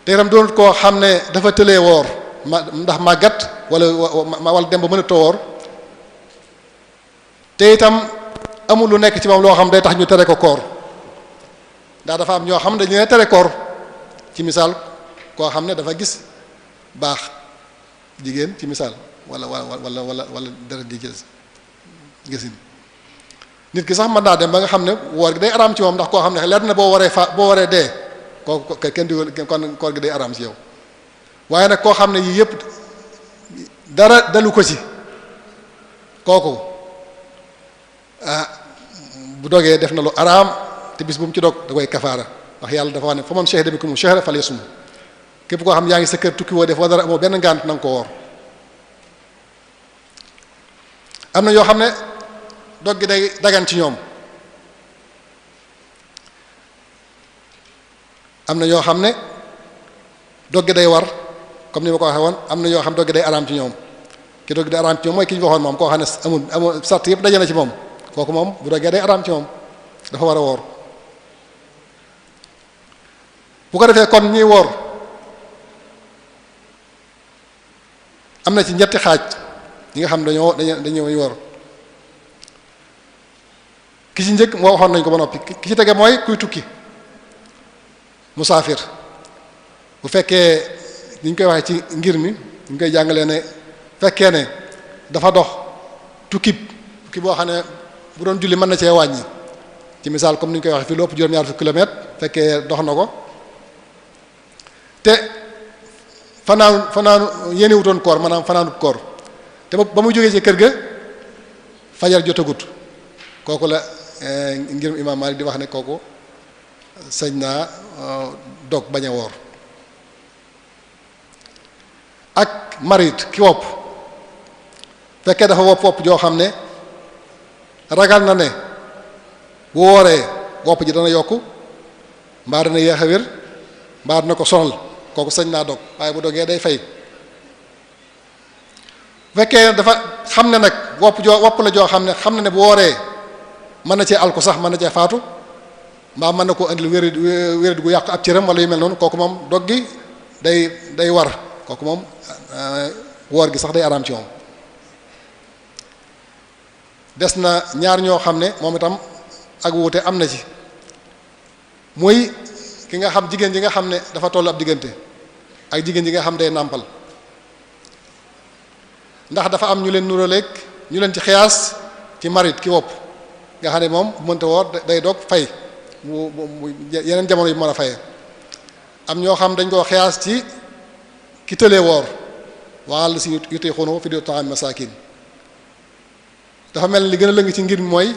te itam doonut koo xam ne dafa tëlee woor ndax màggat wala dem ba mën a too woor te itam amul lu nekk ci moom loo xam day tax ñu tere ko koor ndax dafa am ñoo xam dañu ne tere koor ci misaal koo xam ne dafa gis baax jigéen ci misaal wala dara di gisin nit ki sax mën naa dem ba nga xam ne woor gi day araam ci moom ndax koo xam ne leer na boo waree dee kooku kenn digal kon koor gi day araam ci yow waaye nag koo xam ne yii yëpp dara dalu ko ci kooku bu dogee def na lu araam te bis bu mu ci dog da koy kafaara ndax yàlla dafa wax ne fa man shahida bikum shahra falyasum képp koo xam yaa ngi sa kër tukki woo def wa dara amoo benn ngànt na nga ko woor am na yoo xam ne dog gi day dagan ci ñoom am na ñoo xam ne dog gi day war comme ni ma ko waxee woon am na ñoo xam dog gi day araam ci ñoom ki dog gi day araam ci ñoom mooy ki ñu waxoon moom koo xam ne amul sart yëpp daje na ci moom kooku moom bu doggee day araam ci moom dafa war a woor bu ko defee kon ñiy woor am na ci ñetti xaaj ñi nga xam dañoo woor ki ci njëkk moo waxoon nañ ko ba noppi ki ci tege mooy kuy tukki musaafir bu fekkee ni ñu koy waxee ci ngir mi ñu koy jàngalee ne fekkee ne dafa dox tukki boo xam ne bu doon julli mën na cee wàññi ci misaal comme ni ñu koy waxee fii lu ëpp juróom-ñaar fukki kilomètre fekkee dox na ko te fanaanu yéene wutoon koor maanaam fanaanut koor te ba mu jógee ci kër ga fajar jotagut kooku la ngir Imaam Maalik di wax ne kooku sañ naa dog bañ a woor ak marit ki wopp fekkee dafa wopp joo xam ne ragal na ne bu wooree wopp ji dana yokku mbaa dana yéex a wér mbaa dana ko sonal kooku sañ naa dog waaye bu dogee day fay fekkee dafa xam ne nag wopp la joo xam ne xam na ne bu wooree mën na cee alku sax mën na cee faatu mbaa mën na koo andil wérid gu yàqu ab cëram wala yu mel noonu kooku moom dog gi day war kooku moom woor gi sax day araam ci moom des na ñaar ñoo xam ne moom itam ak wuute am na ci muy ki nga xam jigéen ji nga xam ne dafa toll ab diggante ak jigéen ji nga xam day nàmpal ndax dafa am ñu leen nuróoleeg ñu leen ci xiyaas ci marit ki wopp nga xam ne moom bu mënta woor day dog fay mu yeneen jamono yu mën a fayee am ñoo xam dañ koo xiyaas ci ki tëlee woor waal si yutee xunu fi di ta'am masakin dafa mel ni li gën a lëng ci ngir mooy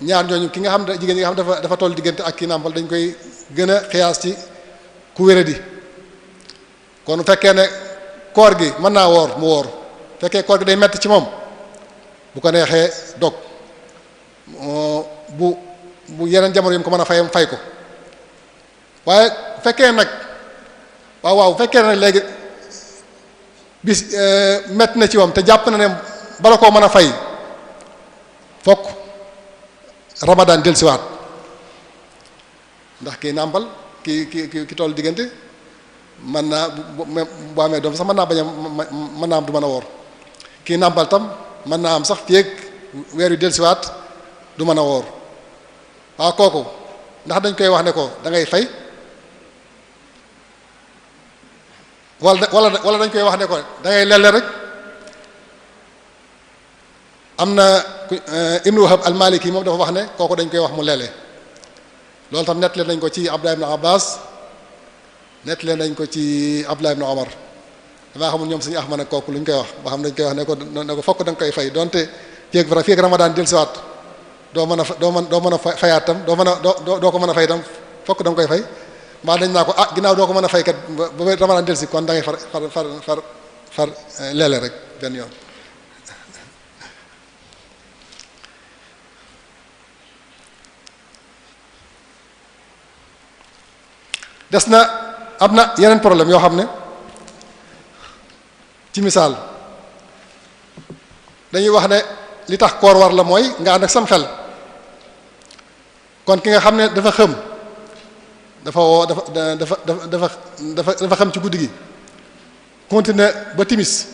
ñaar ñooñu ki nga xam ne jigéen ñi nga xam dafa toll diggante ak ki nàmpal dañ koy gën a xiyaas ci ku wéradi kon fekkee ne koor gi mën naa woor mu woor fekkee koor gi day metti ci moom bu ko neexee dog bu yeneen jamono yi mu ko mën a fayam fay ko waaye fekkee nag waaw fekkee nag léegi bis metti na ci moom te jàpp na ne bala koo mën a fay fokk Ramadan dellusiwaat ndax kii nàmpal ki toll diggante mën naa bu amee doom sax mën naa bañ a mën naa am du mën a woor kii nàmpal tam mën naa am sax feek weer yu dellusiwaat du mën a woor waaw kooku ndax dañ koy wax ne ko da ngay fay wala dañ koy wax ne ko da ngay lelle rek am na Ibnu Wahab al-Maliki moom dafa wax ne kooku dañ koy wax mu lele loolu tam nettali nañ ko ci Abdullah ibn Abbas nettali nañ ko ci Abdullah ibn Omar damaa xamul ñoom suñu Ahmad nag kooku lu ñu koy wax ba xam dañ koy wax ne ko fokk da nga koy fay donte feek Ramadan dellusiwaat doo mën a fayaat tam doo ko mën a fay tam fokk da nga koy fay mbaa dañ naa ko ginnaaw doo ko mën a fay kat ba Ramadan dellusi kon da ngay far leele rek benn yoon. des na am na yeneen problème yoo xam ne ci misaal dañuy wax ne li tax koor war la mooy nga ànd ak sam xel kon ki nga xam ne dafa xëm dafa xam ci guddi gi continuer ba timis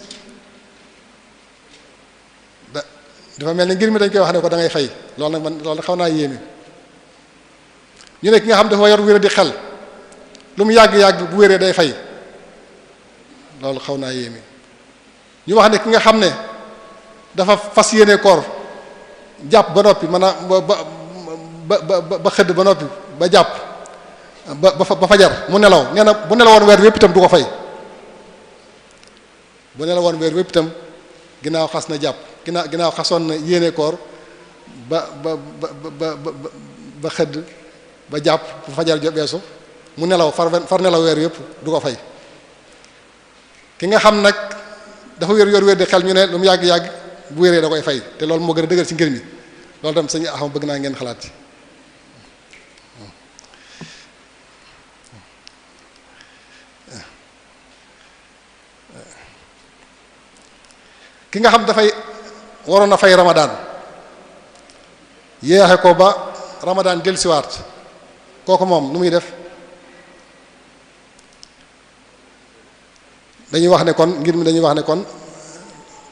dafa mel ni ngir mi dañ koy wax ne ko da ngay fay loolu nag xaw naa yéeme ñu ne ki nga xam dafa yor wéra di xel lu mu yàgg-yàgg bu wéree day fay loolu xaw naa yéeme ñu wax ne ki nga xam ne dafa fas yéene koor jàpp ba noppi maanaam ba xëdd ba noppi ba jàpp ba fajar mu nelaw nee na bu nelawoon weer wépp itam du ko fay bu nelawoon weer wépp itam ginnaaw xas na jàpp ginnaaw xasoon na yéene koor ba xëdd ba jàpp ba fajar beesu mu nelaw far nelaw weer yépp du ko fay ki nga xam nag dafa yor wér di xel ñu ne lu mu yàgg-yàgg bu wéree da koy fay te loolu moo gën a dëgër ci ngir mi loolu tam sañu axam bëgg naa ngeen xalaat ci ki nga xam dafay waroon a fay Ramadan yéexe ko ba Ramadan dellusiwaat kooku moom nu muy def dañuy wax ne kon ngir mi dañuy wax ne kon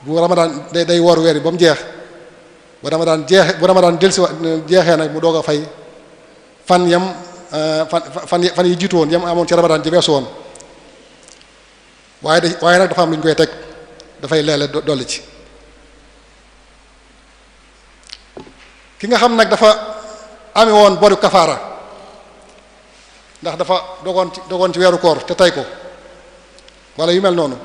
bu Ramadan day woor weer yi ba mu jeex bu Ramadan jeexee nag mu doog a fay fan yi jiitu woon yam amoon ci Ramadan ji weesu woon waaye nag dafa am lu ñu koy teg dafay leele dolli ci. ki nga xam nag dafa ame woon boru kafaara ndax dafa dogoon ci weeru koor te tey ko wala yu mel noonu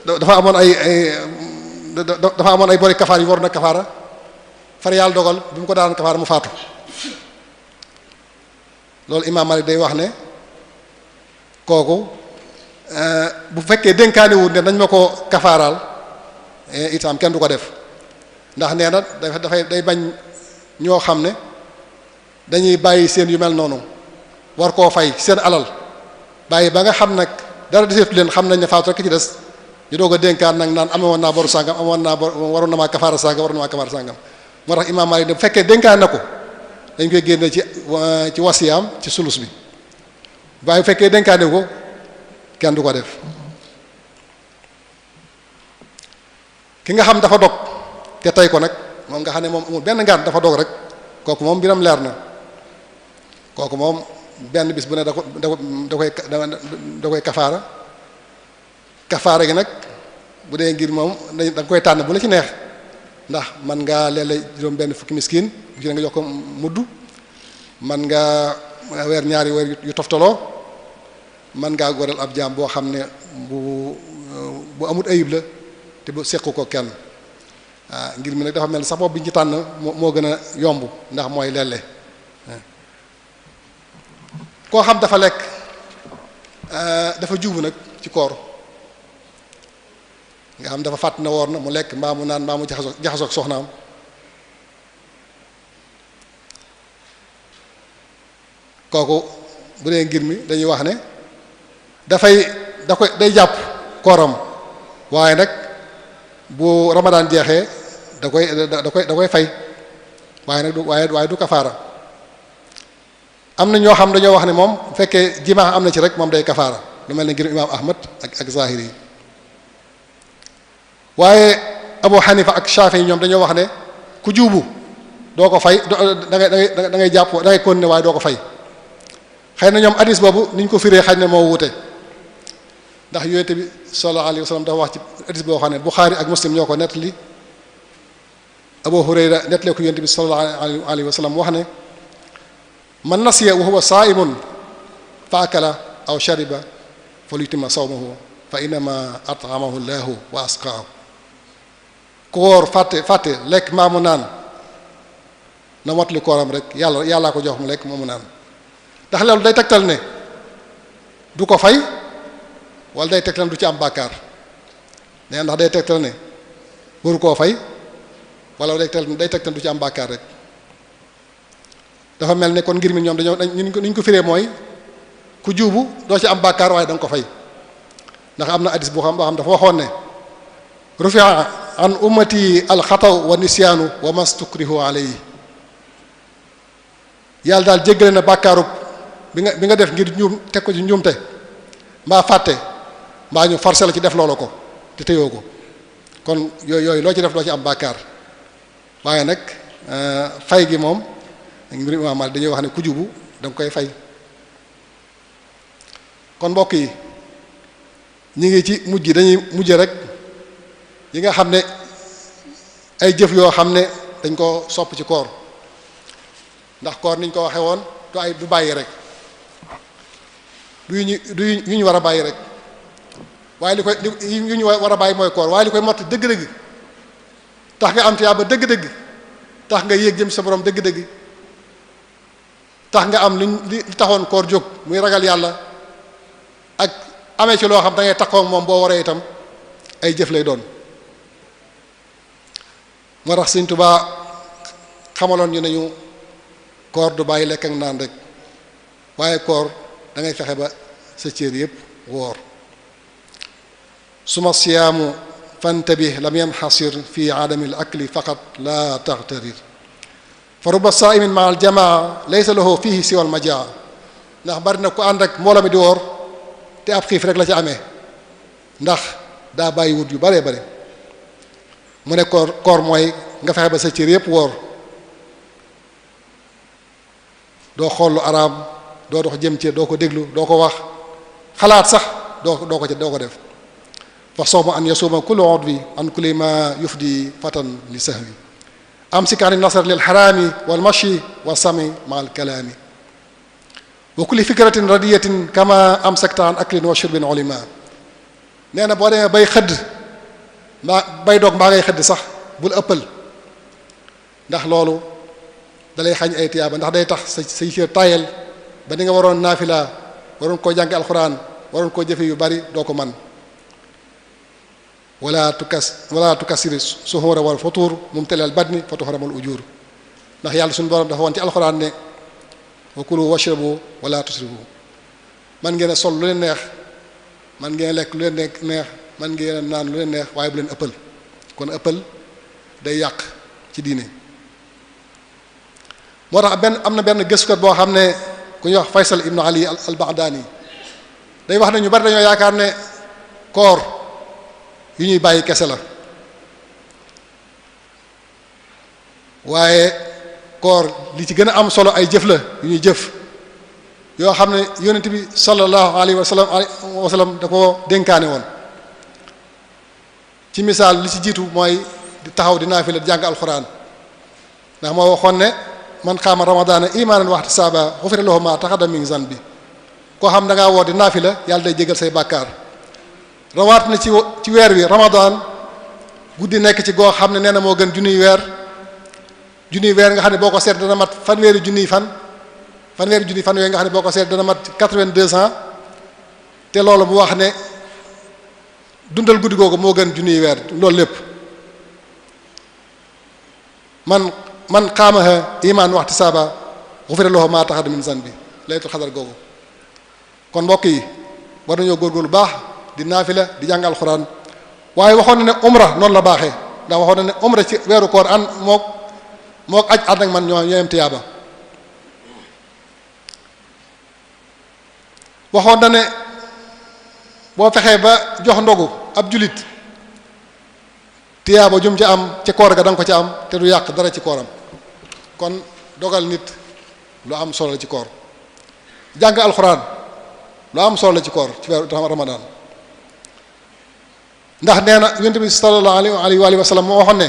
dafa amoon ay bori kafaar yu war na kafaara far yàlla dogal bi mu ko daan kafaara mu faatu loolu imaam Malik day wax ne kooku bu fekkee dénkaani wut ne nañ ma ko kafaaraal itam kenn du ko def ndax nee na day bañ ñoo xam ne dañuy bàyyi seen yu mel noonu war koo fay seen alal bàyyi ba nga xam nag dara deseetu leen xam nañ ne faatu rek ci des ñu doog a dénkaan nag naan amoon naa boru sàngam waroon na maa kafaara sàngam moo tax imaam Maalik ne bu fekkee dénkaan na ko dañ koy génne ci wasiyaam ci sulus bi waaye bu fekkee dénkaane ko kenn du ko def. ki nga xam dafa dog te tey ko nag moom nga xam ne moom amul benn ngànt dafa dog rek kooku moom mbiram leer na kooku moom benn bis bu ne da koy kafaara gi nag bu dee ngir moom da nga koy tànn bu la ci neex ndax man ngaa leele juróom benn fukki miskin bu ci ne nga jox ko mudd man nga weer ñaari weer yu toftaloo man ngaa goreel ab jaam boo xam ne bu amut ayib la te bu sequ ko kenn ngir mi nag dafa mel sax boobu bi ñu ci tànn moo gën a yomb ndax mooy leele koo xam dafa lekk dafa juubu nag ci koor nga xam dafa fàtt na woor na mu lekk mbaa mu naan mbaa mu jaxasoog soxnaam kooku bu dee ngir mi dañuy wax ne day jàpp kooram waaye nag bu ramadaan jeexee da koy fay waaye nag waaye du kafaara am na ñoo xam dañoo wax ne moom bu fekkee jimaa am na ci rek moom day kafaara lu mel ne ngir imaam Ahmad ak Zahiri yi waaye Abu Hanifa ak Shafi'i ñoom dañoo wax ne ku juubu doo ko fay da ngay jàpp da ngay continuer waaye doo ko fay xëy na ñoom hadis boobu niñ ko firee xëy na moo wute ndax yonent bi sallallahu alayhi wa sallam dafa wax ci hadis boo xam ne Bukhari ak Muslim ñoo ko nettali Abu Hurayra nettali ko yonent bi sallallahu alayhi wa sallam wax ne man nasiya wa huwa sa'imun fa akala aw shariba falyutimma sawmahu fa innama at'amahu Allahu wa asqaahu ku wóor fàtte lekk maa mu naan na motali kooram rek yàllaa ko jox mu lekk moo mu naan ndax loolu day tegtal ne du ko fay wala day tegtal ne du ci am bàkkaar nee ndax day tegtal ne waru koo fay wala day tegtal ne du ci am bàkkaar rek dafa mel ne kon ngir mi ñoom dañoo niñ ko firee mooy ku juubu doo ci am bàkkaar waaye da nga ko fay ndax am na hadis boo xam dafa waxoon ne rufi'a an ummati alxataw wa nisyaanu wa mastukrihu alayhi yàlla daal jéggale na bàkkaaru bi nga def ngir ñuum teg ko ci njuumte mbaa fàtte mbaa ñu forcé la ci def loola ko te téyoo ko kon yooyu loo ci def doo ci am bàkkaar waaye nag fay gi moom mbirum Imaam Maalik dañuy wax ne ku jubu da nga koy fay kon mbokk yi ñu ngi ci mujj dañuy mujj rek yi nga xam ne ay jëf yoo xam ne dañ ko sopp ci koor ndax koor niñ ko waxee woon du bàyyi rek du yu ñu war a bàyyi rek waaye yu ñu war a bàyyi mooy koor waaye li koy mott dëgg-dëgg tax nga am tiyaaba dëgg-dëgg tax nga yéeg jëm sa borom dëgg-dëgg tax nga am li taxoon koor jóg muy ragal yàlla ak amee ci loo xam da ngay taxaw moom boo waree itam ay jëf lay doon moo tax Sëriñ Tuubaa xamaloon ñu nañu koor du bàyyi lekk ak naan rek waaye koor da ngay fexe ba sa cër yépp woor suma siyaamu fantabih lam yamxasir fi adami al akli faqat la taxtarir fa ruba saimin ma al jamaa laysa lahu fihi siwa al majaa ndax bari na ku ànd ak mbooloo mi di woor te ab xiif rek la ci amee ndax daa bàyyi wut yu baree bari mu ne koor mooy nga fexe ba sa cër yépp woor doo xool lu araam doo dox jëm ci doo ko déglu doo ko wax xalaat sax doo ko def fa sawmu an yasuma kullu udwi an kulli ma yufdi fatan li sahwi amsik an nasar lil harami wal mashi wa sami ma al kalami wa kulli fikratin radiyatin kama amsakta an aklin wa shurbin ulima nee na boo demee bay xëdd bay doog mbaa ngay xëdd sax bul ëppal ndax loolu dalay xañ ay tiyaaba ndax day tax say cër tayel ba ni nga waroon naafila waroon koo jànge alxuraan waroon koo jëfe yu bari doo ko man wala tukassiri suhura wal futur mumtalal badni fa tuhramul ujur ndax yàlla suñu borom dafa woon ci alxuraan ne wa kulu washrabu wala tusrifu man ngeen a sol lu leen neex man ngeen a lekk lu leen neex man ngeen a naan lu leen neex waaye bu leen ëppal kon ëppal day yàq ci diine moo tax am na benn gëstukat boo xam ne ku ñuy wax Faysal ibnu Ali al-Baghdani day wax ne ñu bari dañoo yaakaar ne koor yu ñuy bàyyi kese la waaye koor li ci gën a am solo ay jëf la yu ñuy jëf yoo xam ne yonent bi sallallahu alayhi wa sallam da ko dénkaane woon ci misaal li ci jiitu mooy di taxaw di naafila di jàng alxuraan ndax moo waxoon ne man xaama ramadaana imaanan wa ihtisaaba xufira lahu ma taqaddama min zanbi koo xam da ngaa woo di naafila yàlla day jégal say bàkkaar rawaat na ci weer wi ramadaan guddi nekk ci goo xam ne nee na moo gën junniy weer nga xam ne boo ko seet dana mat fanweeri junni fan yooyu nga xam ne boo ko seet dana mat 82 ans te loolu mu wax ne dundal guddi googu moo gën junniy weer loolu lépp man qaamaha iman waxti saaba xufira lahu ma taqaddama min zanbi laylatul xadar googu kon mbokk yi war nañoo góorgóorlu baax di naafila di jàng alxuraan waaye waxoon na ne umra noonu la baaxee ndax waxoon na ne umra ci weeru koor an mook aj ànd ak man ñooyam tiyaaba waxoon na ne boo fexee ba jox ndogu ab julit tiyaaba jum ci am ci koor ga da nga ko ci am te du yàq dara ci kooram kon dogal nit lu am solo la ci koor jàng alxuraan lu am solo la ci koor ci weeru ramadaan ndax nee na yonent bi sallallahu alayhi wa sallam moo waxoon ne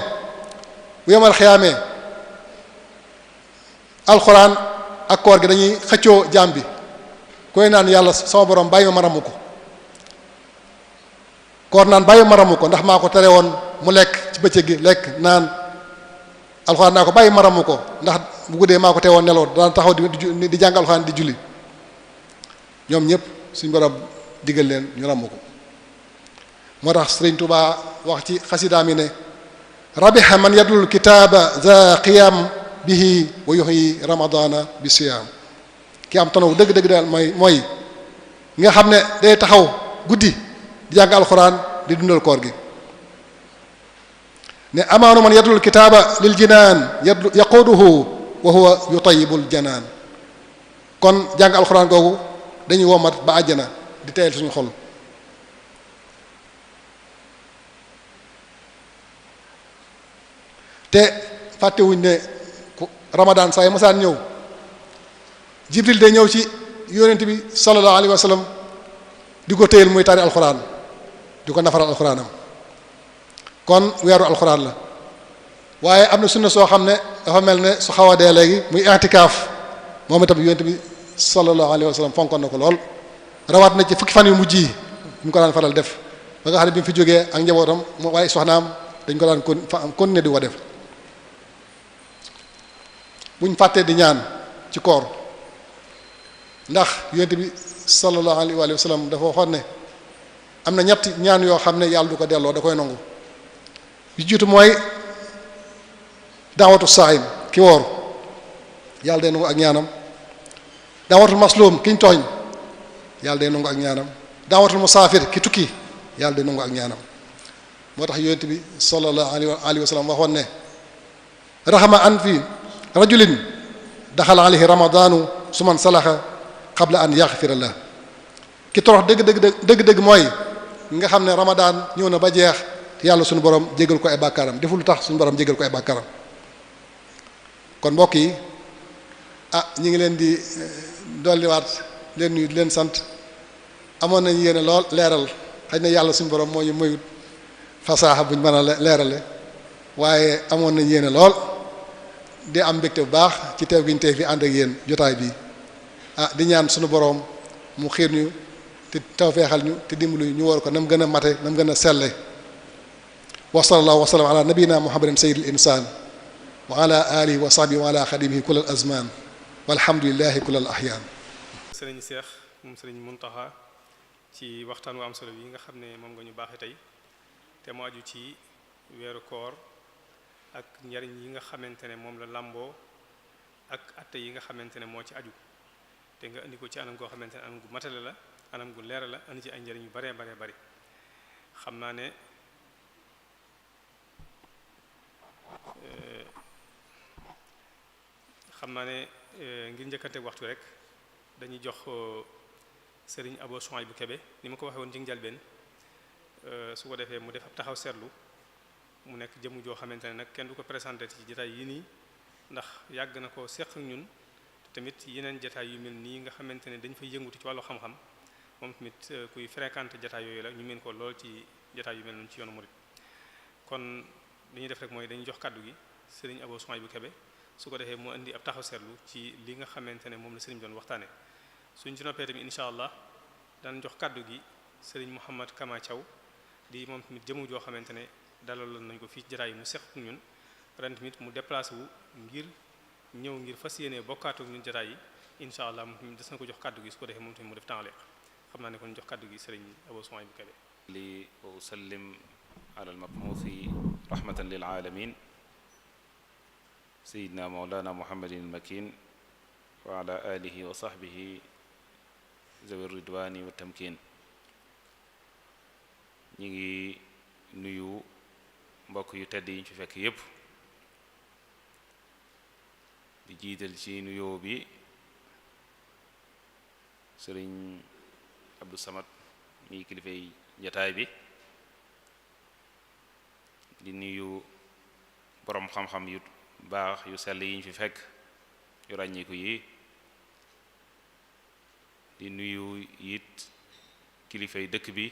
bu yemal xiyaamee alxuraan ak koor gi dañuy xëccoo jaam bi koy naan yàlla sama borom bàyyi ma ramu ko koor naan bàyyi ma ramu ko ndax maa ko tere woon mu lekk ci bëccëg gi lekk naan alxuraan naa ko bàyyi ma ramu ko ndax bu guddee maa ko tere woon nelaw daan taxaw di jàng alxuraan di julli ñoom ñëpp suñ borom digal leen ñu ramu ko moo tax Sëriñ Tuubaa wax ci xasidaami ne rabiha man yadlul kitaaba za qiyam bihi wa yuhyi ramadana bi siyam ki am tanaw dëgg-dëgg daal mooy nga xam ne day taxaw guddi di jàng alxuraan di dundal koor gi ne amaanu man yadlul kitaaba lil jinaan yaquduhu wa huwa yutayibul janaan kon jàng alxuraan googu dañuy womat ba àjjana di teyal suñu xol te fàttewuñ ne ramadaan saa yi masaan ñëw jibril day ñëw ci yonent bi sallallahu alayhi wa sallam di ko téyel muy tari alxuraan di ko nafaral alxuraanam kon weeru alxuraan la waaye am na sunna soo xam ne dafa mel ne su xaw a dee léegi muy i'tikaaf moom itam yonent bi sallallahu alayhi wa sallam fonkoon na ko lool rawaat na ci fukki fan yu mujj yi mu ko daan faral def ba nga xam ne bi mu fi jógee ak njabootam mu waaye soxnaam dañ ko daan continuer di ko def buñ fàttee di ñaan ci koor ndax yonent bi sallallahu alayhi wa sallam dafa waxoon ne am na ñetti ñaan yoo xam ne yàlla du ko delloo da koy nangu yu jiitu mooy daawatu saayim ki woor yàlla day nangu ak ñaanam daawatul maslum kiñ tooñ yàlla day nangu ak ñaanam daawatul musaafir ki tukki yàlla day nangu ak ñaanam moo tax yonent bi sallallahu alayhi wa sallam waxoon ne raxama an fi rajulin daxala alayhi ramadanu suman salaxa qabla an yaxfira la ki torox dëgg mooy nga xam ne ramadaan ñëw na ba jeex te yàlla suñu borom jégal ko ay bàkkaaram deful lu tax suñu borom jégal ko ay bàkkaaram kon mbokk yi ñi ngi leen di dolliwaat leen nuyu di leen sant amoon nañ yéene lool leeral xëy na yàlla suñu borom moo ñu mayut fasaaxa buñ mën a leerale waaye amoon nañ yéene lool di am mbégte bu baax ci teew gi ñu tey fi ànd ak yéen jotaay bi di ñaan suñu borom mu xiir ñu te tawfeexal ñu te dimbali ñu war ko nam gën a mate nam gën a selle wa sallallahu wa sallam ala nabiyina muhammadin sayyidil insaan wa ala alihi wa sahbihi wa ala xadimihi kullal azman walhamdulillahi kullal ahyaan. sëriñ Cheikh moom sëriñ Mountakha ci waxtaan wu am solo yi nga xam ne moom nga ñu baaxee tey te mu aju ci weeru koor ak njariñ yi nga xamante ne moom la làmboo ak atte yi nga xamante ne moo ci aju te nga indi ko ci anam goo xamante ne anam gu matale la anam gu leer la indi ci ay njariñ yu baree bari xam naa ne ngir njëkkante waxtu rek dañuy jox Serigne Abo Souhaïbou Kébé ni ma ko waxee woon ci njëlbeen su ko defee mu def ab taxaw seetlu mu nekk jëmu joo xamante ne nag kenn du ko présenté ci jotaay yi nii ndax yàgg na ko seq ak ñun tamit yeneen jotaay yu mel nii nga xamante ne dañ fay yëngutu ci wàllu xam-xam moom tamit kuy fréquenté jotaay yooyu la ñu mën ko lool ci jotaay yu mel noonu ci yoonu murid kon li ñuy def rek mooy dañuy jox kàddu gi Serigne Abo Souhaïbou Kébé su ko defee mu indi ab taxaw seetlu ci li nga xamante ne moom la Serigne doon waxtaane suñ ci noppee tamit incha allah danañ jox kàddu gi Serigne Mouhamad Kama Thiaw di moom tamit jëmu joo xamante ne dalaloon nañ ko fii jotaay yi mu seq ñun ren tamit mu déplacé wu ngir ñëw ngir fas yéene bokkaatu ñun jotaay yi incha allah moom tamit des na ko jox kàddu gi su ko defee moom tamit mu def taaliq xam naa ne kon jox kàddu gi Serigne Abo Souhaïbou Kébé li wa usallim ala al-mab'uuthi rahmatan lil alamin sayyidina mawlana muhammadin al-makin wa ala alihi wa sahbihi zawi ridwani wa tamkin ñi ngi nuyu mbokk yu tedd yi ñu fi fekk yépp di jiital ci nuyoo bi sëriñ Abdou Samad mi kilifay jataay bi di nuyu boroom xam-xam yu baax yu sell yi ñu fi fekk yu ràññiku yi di nuyu it kilifay dëkk bi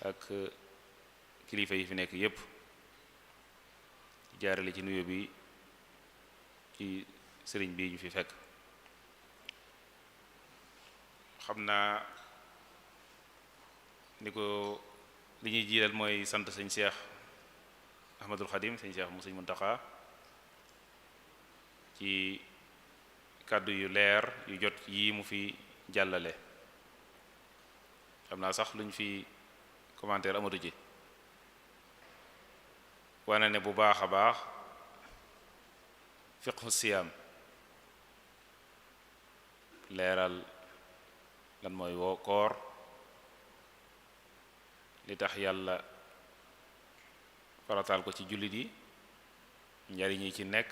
ak kilifa yi fi nekk yépp jaarale ci nuyu bi ci sëriñ bi ñu fi fekk xam naa ni ko li ñuy jiital mooy sant sëñ Cheikh Ahmadul Xadim sëñ Cheikh mu sëñ Muntaxa ci kàddu yu leer yu jot yii mu fi jàllale xam naa sax luñ fi commentaire amatu ci wane ne bu baax a baax fiqhu siyaam leeral lan mooy woo koor li tax yàlla farataal ko ci jullit yi njariñ yi ci nekk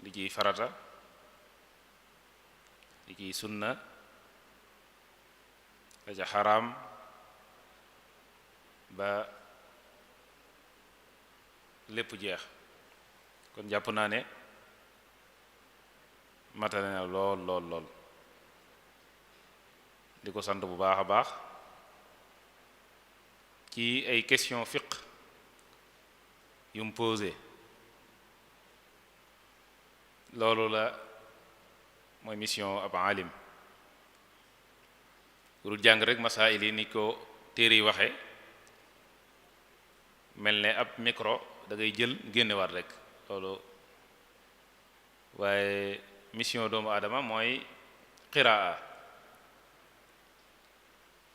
li ciy farata li ciy sunna la ca xaraam ba lépp jeex kon jàpp naa ne matale na lool di ko sant bu baax a baax ci ay question fiqh yu mu posé loolu la mooy mission ab alim pour jàng rek masaayil yi ni ko téere yi waxe mel ne ab micro da ngay jël génnewaat rek loolu waaye mission doomu aadama mooy qiraa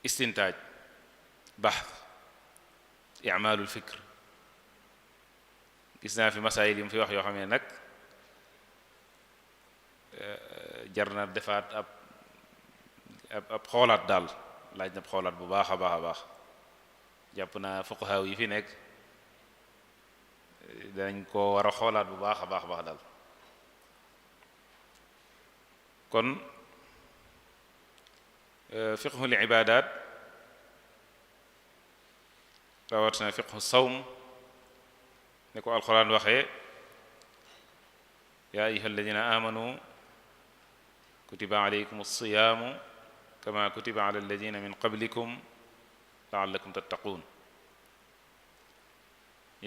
istintaaj bahth i'malul fikr gis naa fi masaayil yi mu fi wax yoo xam ne nag jar na defaat ab xoolaat daal laaj na xoolaat bu baax a baax jàpp naa fuqaha yi fi nekk dañ ko war a xoolaat bu baax a baax daal kon fiqhul ibaadaat rawatina fiqhu sawm ne ko alquran waxee yaa ayyuha alladina amanu kutiba alaykum alsiyaamu kama kutiba ala alladina min qablikum laallakum tattaquun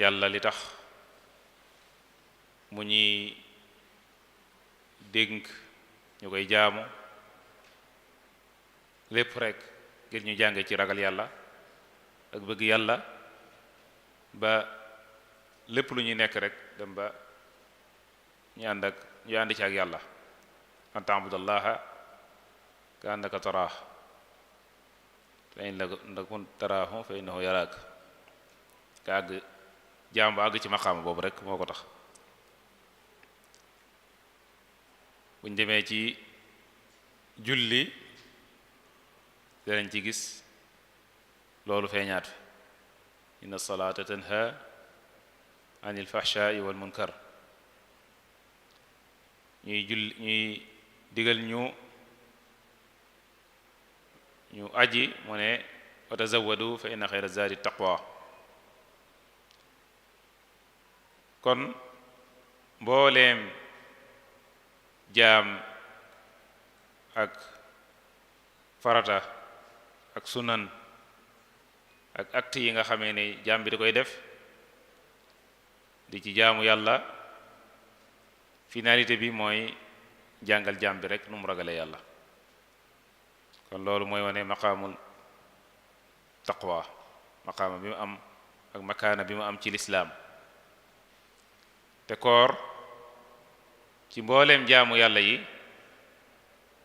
yàlla li tax mu ñuy dénk ñu koy jaamu lépp rek ngir ñu jànge ci ragal yàlla ak bëgg yàlla ba lépp lu ñuy nekk rek dem ba ñu ànd ci ak yàlla an ta'budallaha ka annaka taraah fa in lam takun taraahu fa innahu yaraak ka àgg jaam ba àgg ci maqaama boobu rek moo ko tax buñ demee ci julli danañ ci gis loolu feeñaat fi inna salaata tanha anil fahshaai wal munkar ñuy digal ñu aji mu ne wa tazawwadu fa inna xayra zaadi taqwa kon mbooleem jaam ak farata ak sunan ak acte yi nga xamee ne jaam bi da koy def di ci jaamu yàlla finalité bi mooy jàngal jaam bi rek nu mu ragale yàlla kon loolu mooy wane maqaamul taqwa maqaama bi mu am ak makaana bi mu am ci lislaam te koor ci mbooleem jaamu yàlla yi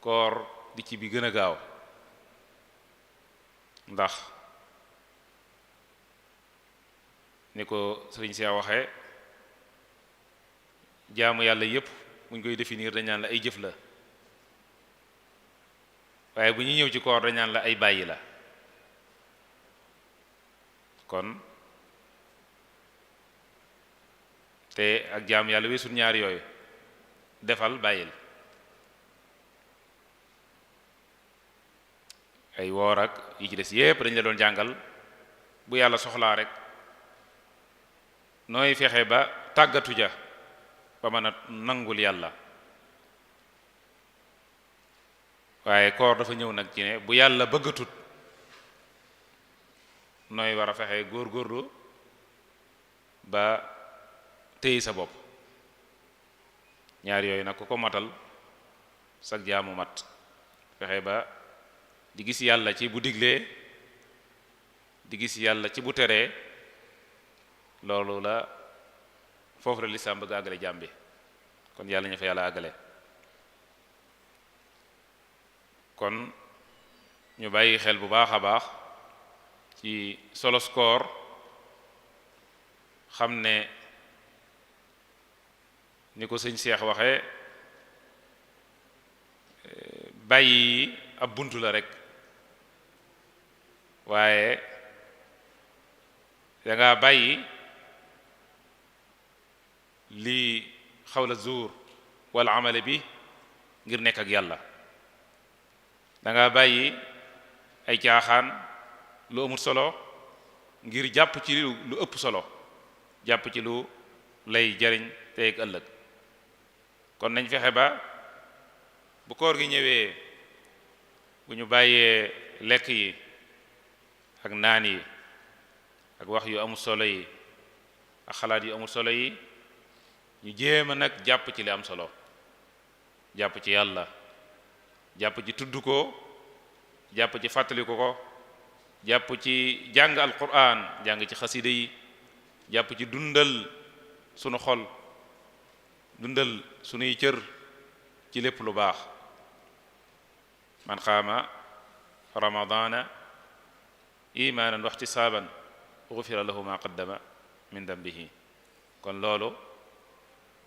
koor di ci bi gën a gaaw ndax ni ko sëriñ si waxee jaamu yàlla yépp buñ koy définir dañ naan la ay jëf la waaye bu ñuy ñëw ci koor dañ naan la ay bàyyi la kon te ak jaamu yàlla weesul ñaar yooyu defal bàyyil ay woor ak yi ci des yépp dañ la doon jàngal bu yàlla soxlaa rek nooy fexe ba tàggatu ja ba mën a nangul yàlla waaye koor dafa ñëw nag ci ne bu yàlla bëggatut nooy war a fexe góorgóorlu ba téye sa bopp ñaar yooyu nag ku ko matal sag jaamu mat fexe ba di gis yàlla ci bu diglee di gis yàlla ci bu teree loolu la foofu la lislaam bëgg àggale jaam bi kon yàlla ñu fa yàlla àggale kon ñu bàyyi xel bu baax a baax ci solos koor xam ne ni ko sëñ Seex waxee bàyyi ab buntu la rek waaye danga bàyyi lii xawla zuur wala amale bi ngir nekk ak yàlla danga bàyyi ay caaxaan lu amul solo ngir jàpp ci lu ëpp solo jàpp ci lu lay jariñ tey ak ëllëg kon nañ fexe ba bu koor gi ñëwee bu ñu bàyyee lekk yi ak naan yi ak wax yu amul solo yi ak xalaat yu amul solo yi ñu jéem a nag jàpp ci li am solo jàpp ci yàlla jàpp ci tudd ko jàpp ci fàttaliku ko jàpp ci jàng alquran jàng ci xasida yi jàpp ci dundal sunu xol dundal sunuy cër ci lépp lu baax man qaama ramadana imaanan wa ihtisaaban ghufira lahu ma qaddama min dambihi kon loolu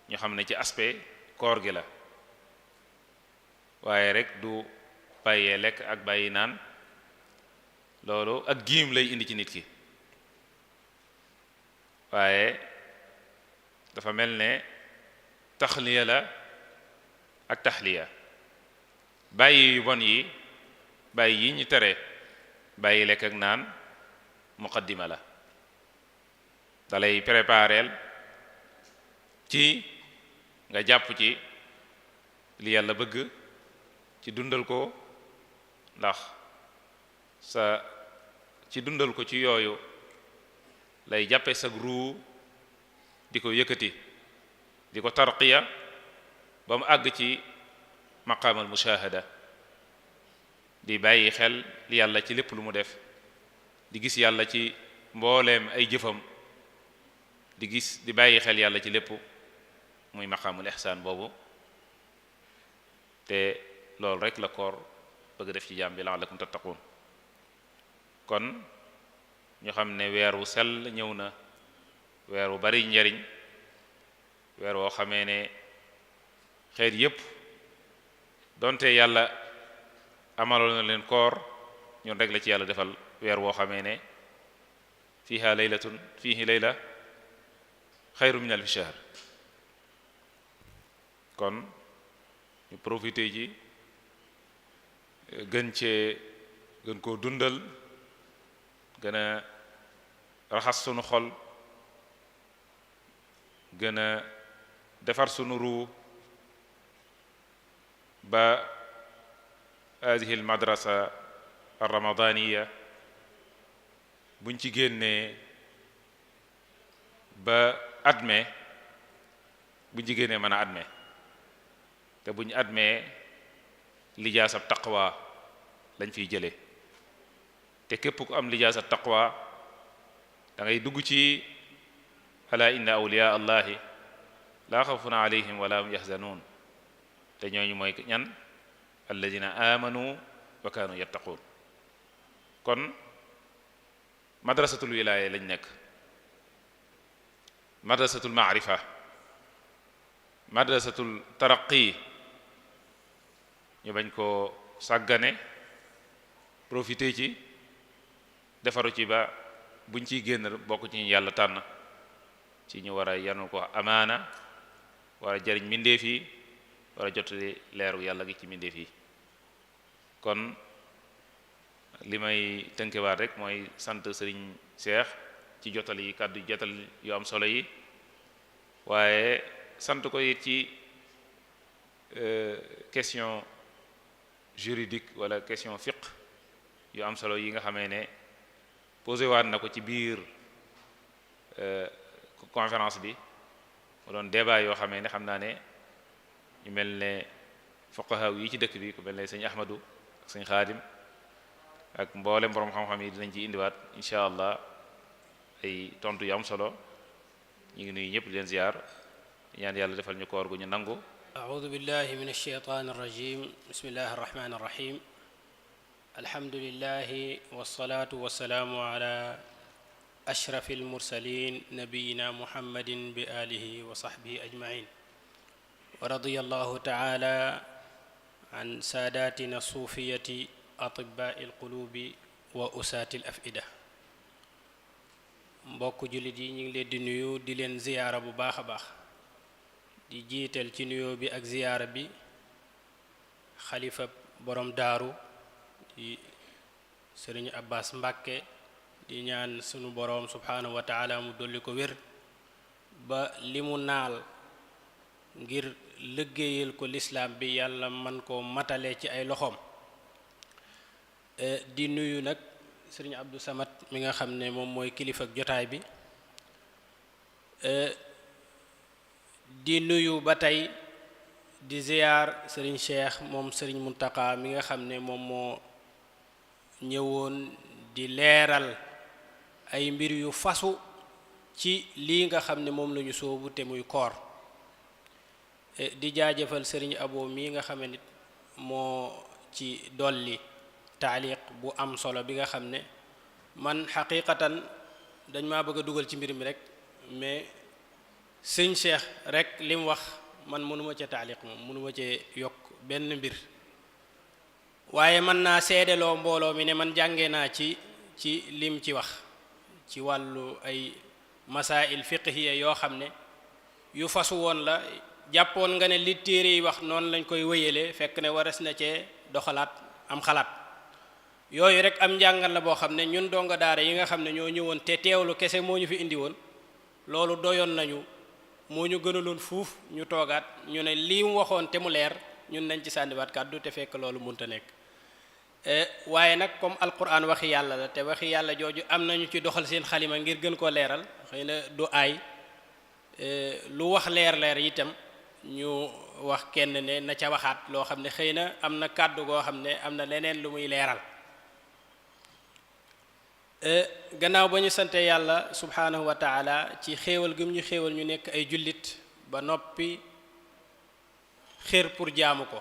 ñu xam ne ci aspect koor gi la waaye rek du bàyyee lekk ak bàyyi naan loolu ak giim lay indi ci nit ki waaye dafa mel ne taxliya la ak taxliya bàyyi yu bon yi bàyyi yi ñu tere bàyyi lekk ak naan muqaddima la dalay prépareel ci nga jàpp ci li yàlla bëgg ci dundal ko, ndax ci dundal ko ci yooyu lay jàppe sag ruu di ko yëkkati di ko tarqiya ba mu àgg ci maqaamal mushahada, di bàyyi xel yàlla ci lépp lu mu def, di gis yàlla ci mbooleem ay jëfam, di bàyyi xel yàlla ci lépp, muy maqaamul ihsaan boobu. te loolu rek la koor bëgg def ci jaam bi la'allakum tattaqun. kon ñu xam ne weer wu sell ñëw na, weer wu bari njariñ, weer woo xamee ne xeet yépp donte yàlla amaloon na leen koor, ñun rek la ci yàlla defal weer woo xamee ne fiihi layla xayru min alfi shahr. kon ñu profité ji gën koo dundal, gën a raxas sunu xol, gën a defar sunu ruu ba hadihi al madrasa ar ramadaniya buñ ci génnee ba adme buñ ci génnee mën a adme, te buñ admee lijaasab taqwa lañ fiy jële. te képp ku am lijaasab taqwa da ngay dugg ci ala inna awliya allahi laa xawfun alayhim wala hum yahzanun, te ñooñu mooy ñan? alladina amanu wa kaanu yattaqun. kon madrasatul wilaya lañ nekk, madrasatul maarifa, madrasatul taraqi, ñu bañ koo sàggane, profité ci defaru ci ba buñ ciy génn bokk ci ñu yàlla tànn ci ñu war a yanu ko amaana, war a jariñ mbindeef yi, war a jotali leeru yàlla gi ci mbindeef yi. kon li may tënkewaat rek mooy sant sëriñ Cheikh ci jotali kàddu jotal yu am solo yi, waaye sant ko it ci question juridique wala question fiqh yu am solo yi nga xamee ne posé waat na ko ci biir conférence bi. mu doon débat yoo xamee ne xam naa ne ñu mel ne fuqaha yi ci dëkk bi ku mel ne sëñ Ahmadu ak sëñ Xaadim ak mboolem borom xam-xam yi dinañ ci indiwaat incha allah ay tontu yu am solo. ñu ngi nuyu ñëpp di leen ziyaar, ñaan yàlla defal ñu koor gu ñu nangu. أعوذ بالله من الشيطان الرجيم بسم الله الرحمن الرحيم الحمد لله والصلاة والسلام على أشرف المرسلين نبينا محمد بآله وصحبه أجمعين ورضي الله تعالى عن ساداتنا الصوفية أطباء القلوب وأساة الأفئدة. mbokk jullit yi ñu ngi leen di nuyu di leen ziyaara bu baax a baax, di jiital ci nuyoo bi ak ziyaara bi xalifa borom daaru di sëriñ Abbas Mbàkke, di ñaan sunu borom subhaanahu wa taala mu dolli ko wér ba li mu naal ngir liggéeyal ko lislaam bi yàlla man koo matale ci ay loxoom. di nuyu nag sëriñ Abdou Samad mi nga xam ne moom mooy kilifa ak jotaay bi, di nuyu ba tey di ziyaar sëriñ Cheikh moom sëriñ Muntaka mi nga xam ne moom moo ñëwoon di leeral ay mbir yu fasu ci lii nga xam ne moom lañu soobu te muy koor. di jaajëfal sëriñ Abo mi nga xam ne nit moo ci dolli taaliq bu am solo bi nga xam ne man xaqiqatan dañ maa bëgg a dugal ci mbir mi rek, mais sëñ Cheikh rek li mu wax man mënuma ca taaliq, moom mënuma cee yokk benn mbir, waaye mën naa seedeloo mbooloo mi ne man jànge naa ci lim ci wax ci wàllu ay masail fiqhiya yoo xam ne yu fasu woon la. jàppoon nga ne li téere yi wax noonu lañ koy wéyale, fekk ne wares na cee doxalaat am xalaat. yooyu rek am njàngal la boo xam ne ñun donga daara yi nga xam ne ñoo ñëwoon te teewlu kese moo ñu fi indi woon, loolu doyoon nañu moo ñu gënaloon fuuf ñu toogaat ñu ne lii mu waxoon te mu leer ñun nañ ci sànniwaat kàddu te fekk loolu mënta nekk waaye nag comme alquran waxi yàlla la te waxi yàlla jooju am nañu ci doxal seen xalima ngir gën koo leeral xëy na du aay lu wax leer itam ñu wax kenn ne na ca waxaat loo xam ne xëy na am na kàddu goo xam ne am na leneen lu muy leeral gannaaw ba ñu sante yàlla subhanahu wa taala ci xéewal gi ñu xéewal ñu nekk ay jullit ba noppi xër pour jaamu ko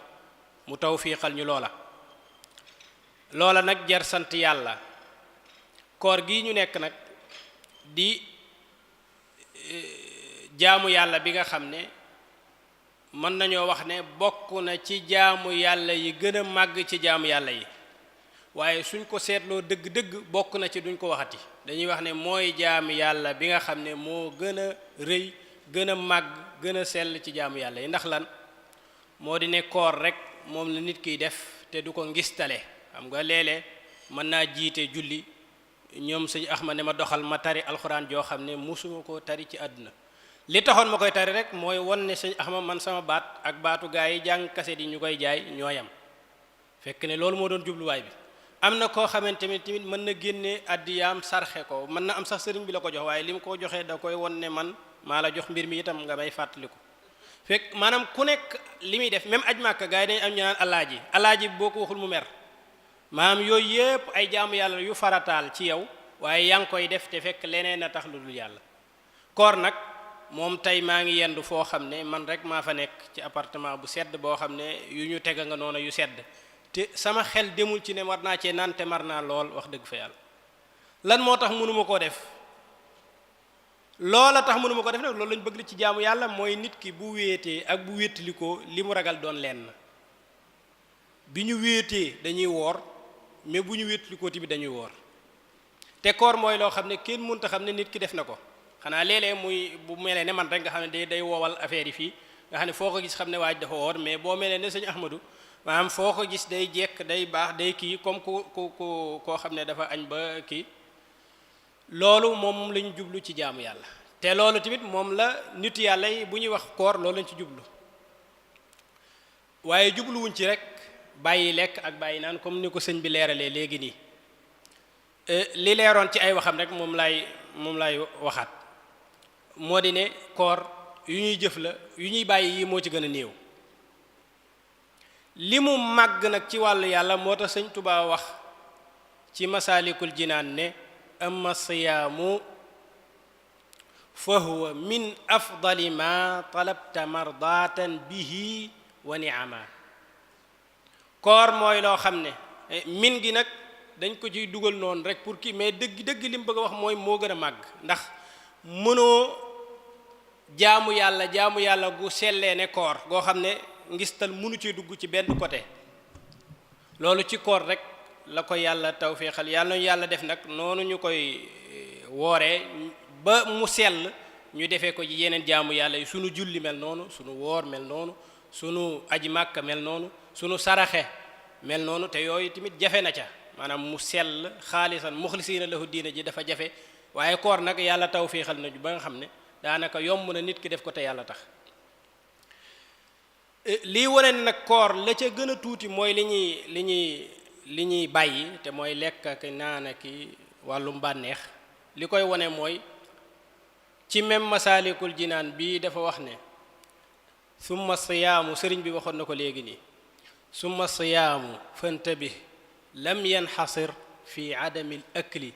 mu tawfiixal ñu loola nag jar sant yàlla koor gi ñu nekk nag di jaamu yàlla bi nga xam ne mën nañoo wax ne bokk na ci jaamu yàlla yi gën a màgg ci jaamu yàlla yi waaye suñ ko seetloo dëgg-dëgg bokk na ci duñ ko waxati dañuy wax ne mooy jaamu yàlla bi nga xam ne moo gën a rëy gën a màgg gën a sell ci jaamu yàlla yi ndax lan moo di ne koor rek moom la nit kiy def te du ko ngistale xam nga léeg-léeg mën naa jiite julli ñoom sëñ Ahmad ne ma doxal ma tari alxuraan joo xam ne musuma koo tari ci àdduna li taxoon ma koy tari rek mooy won ne sëñ Ahmad man sama baat ak baatu gaa yi jàng kaset yi ñu koy jaay ñooyam fekk ne loolu moo doon jubluwaay bi am na koo xamante ne tamit mën na génne addiyaam sarxe ko mën na am sax sëriñ bi la ko jox waaye li mu ko joxee da koy won ne man maa la jox mbir mi itam nga may fàttaliku fekk maanaam ku nekk li muy def même aj Màkka gaa yi dañu am ñu naan alaaji boo ko waxul mu mer maanaam yooyu yëpp ay jaamu yàlla yu farataal ci yow waaye yaa ngi koy def te fekk leneen a tax lu dul yàlla koor nag moom tey maa ngi yendu foo xam ne man rek maa fa nekk ci appartement bu sedd boo xam ne yu ñu tega nga noonu yu sedd te sama xel demul ci ne war naa cee naan te mar naa lool wax dëgg fa yàlla lan moo tax mënuma koo def loola tax mënuma ko def nag loolu lañ bëgg ci jaamu yàlla mooy nit ki bu wéetee ak bu wéttalikoo li mu ragal doon lenn bi ñu wéetee dañuy woor mais bu ñu wéttalikoo tamit dañuy woor te koor mooy loo xam ne kenn mënta xam ne nit ki def na ko xanaa léeg-léeg muy bu melee ne man rek nga xam ne day woowal affaire yi fii nga xam ne foo ko gis xam ne waaj dafa woor mais boo melee ne sëñ Ahmadou maanaam foo ko gis day jekk day baax day kii comme koo xam ne dafa añ ba kii loolu moom lañ jublu ci jaamu yàlla te loolu tamit moom la nit yàlla yi bu ñuy wax koor loolu lañ ci jublu waaye jubluwuñ ci rek bàyyi lekk ak bàyyi naan comme ni ko sëñ bi leeralee léegi nii li leeroon ci ay waxam rek moom lay waxaat moo di ne koor yu ñuy jëf la yu ñuy bàyyi yi moo ci gën a néew li mu màgg nag ci wàllu yàlla moo tax sëñ Tuubaa wax ci masaalikul jinaan ne amma siyaamu fa huwa min afdali ma talabta mardatan bihi wa ni'ama koor mooy loo xam ne min gi nag dañ ko ciy dugal noonu rek pour kii mais dëgg li mu bëgg a wax mooy moo gën a màgg ndax mënoo jaamu yàlla gu sellee ne koor goo xam ne ngistal mënu ci dugg ci benn côté loolu ci koor rek la ko yàlla tawféexal yàlla ñu yàlla def nag noonu ñu koy wooree ba mu sell ñu defee ko ci yeneen jaamu yàlla yi sunu julli mel noonu sunu woor mel noonu sunu aji màkka mel noonu sunu saraxe mel noonu te yooyu tamit jafe na ca maanaam mu sell xaalisan muxlisiina lahu diina ji dafa jafe waaye koor nag yàlla tawféexal na ba nga xam ne daanaka yomb na nit ki def ko te yàlla tax lii wane nag koor la ca gën a tuuti mooy li ñuy bàyyi te mooy lekk ak naan ak wàllum bànneex li koy wane mooy ci même masaalikul jinaan bii dafa wax ne summa siyaamu sëriñ bi waxoon na ko léegi nii summa siyaamu fantabih lam yanxasir fi adami l akli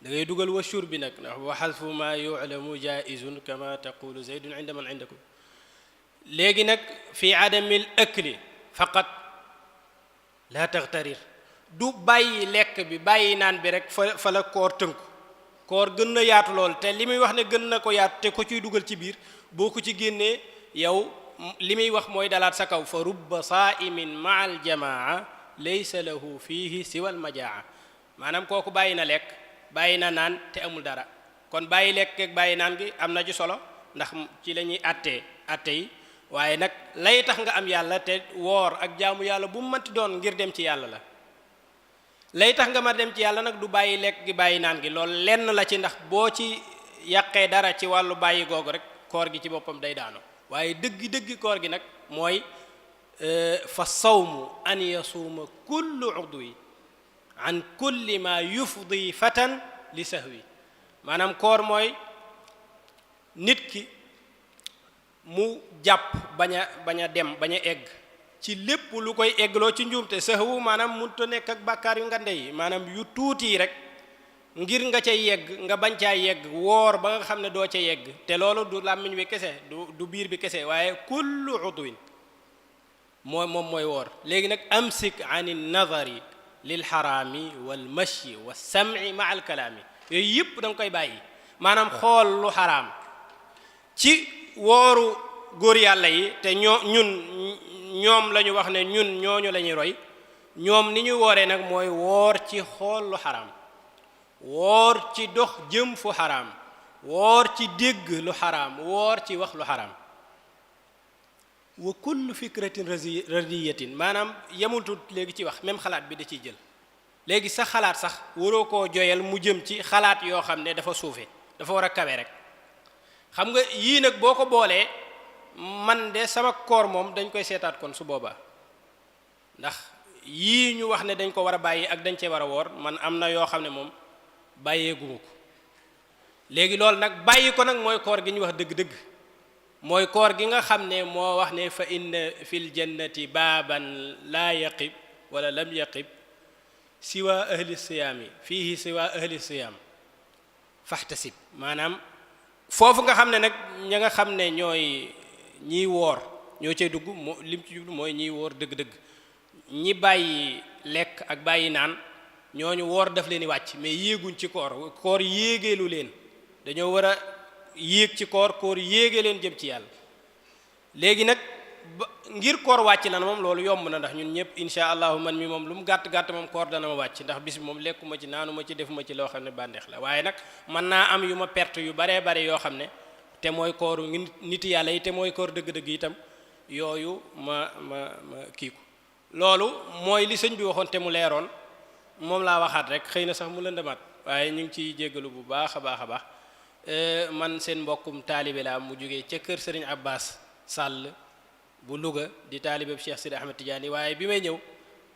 da ngay dugal wa shurbi nag ndax wa xasfu ma yu'lamu jaizun kama taqulu zaydun inda man indakum léegi nag fi adami l akli faqat la taxtarir du bàyyi lekk bi bàyyi naan bi rek fa la koor tënku koor gën na yaatu lool te li muy wax ne gën na ko yaatu te ko ciy dugal ci biir boo ko ci génnee yow li muy wax mooy dalaat sa kaw fa rubba saa'imin maa al jamaa laysa lahu fihi siwal majaa maanaam kooku bàyyi na lekk bàyyi na naan te amul dara kon bàyyi lekk ak bàyyi naan gi am na ci solo ndax ci la ñuy atte yi waaye nag lay tax nga am yàlla te woor ak jaamu yàlla bu mu mënti doon ngir dem ci yàlla la lay tax nga ma dem ci yàlla nag du bàyyi lekk gi bàyyi naan gi loolu lenn la ci ndax boo ci yàqee dara ci wàllu bàyyi googu rek koor gi ci boppam day daanu waaye dëggi koor gi nag mooy fa sawmu an yasuuma kullu udwi an kulli ma yufdi fatan li sahwi maanaam koor mooy nit ki mu jàpp bañ a dem bañ a egg ci lépp lu koy eggloo ci njuumte sahwu maanaam mënut a nekk ak bàkkaar yu ngande yi maanaam yu tuuti rek ngir nga ca yegg nga bañ caa yegg woor ba nga xam ne doo ca yegg te loolu du làmmiñ bi kese du biir bi kese waaye kullu udwin moom mooy woor léegi nag amsik an an-nazari lil xaraami wal mashyi wa sam'i ma al kalaami yooyu yëpp da nga koy bàyyi maanaam xool lu xaraam ci wooru góor yàlla yi te ñoom la ñu wax ne ñun ñooñu la ñuy roy ñoom ni ñuy wooree nag mooy woor ci xool lu xaraam woor ci dox jëm fu xaraam woor ci dégg lu xaraam woor ci wax lu xaraam wa kullu fikratin radiyatin maanaam yemultut léegi ci wax même xalaat bi da ciy jël léegi sa xalaat sax waroo koo joyal mu jëm ci xalaat yoo xam ne dafa suufe dafa war a kawe rek xam nga yii nag boo ko boolee man de sama koor moom dañ koy seetaat kon su boobaa ndax yii ñu wax ne dañ ko war a bàyyi ak dañ cee war a woor man am na yoo xam ne moom bàyyeeguma ko léegi loolu nag bàyyi ko nag mooy koor gi ñu wax dëgg-dëgg mooy koor gi nga xam ne moo wax ne fa inna fil jannati baaban laa yaqib wala lam yaqib siwa ahli siyaami fiihi siwa ahli siyaam fahtasib maanaam foofu nga xam ne nag ña nga xam ne ñooy ñiy woor ñoo cay dugg lim ci jublu mooy ñiy woor dëgg-dëgg ñi bàyyi lekk ak bàyyi naan ñooñu woor daf leen di wàcc mais yéeguñ ci koor yéegeelu leen dañoo war a yéeg ci koor yéege leen jëm ci yàlla léegi nag ngir koor wàcc na moom loolu yomb na ndax ñun ñëpp insha allahu man mi moom lu mu gàtt moom koor dana ma wàcc ndax bis bi moom lekkuma ci naanuma ci defuma ci loo xam ne bànneex la waaye nag mën naa am yu ma perte yu baree bare yoo xam ne te mooy kooru nit yàlla yi te mooy koor dëgg-dëgg itam yooyu ma kii ko loolu mooy li sëñ bi waxoon te mu leeroon moom laa waxaat rek xëy na sax mu lëndamaat waaye ñu ngi ciy jéggalu bu baax a baax a baax man seen mbokkum taalibe laa mu jógee ca kër Serigne Abbas Sall bu Louga di taalibe Cheikh Sidi Ahmed Tidiane waaye bi may ñëw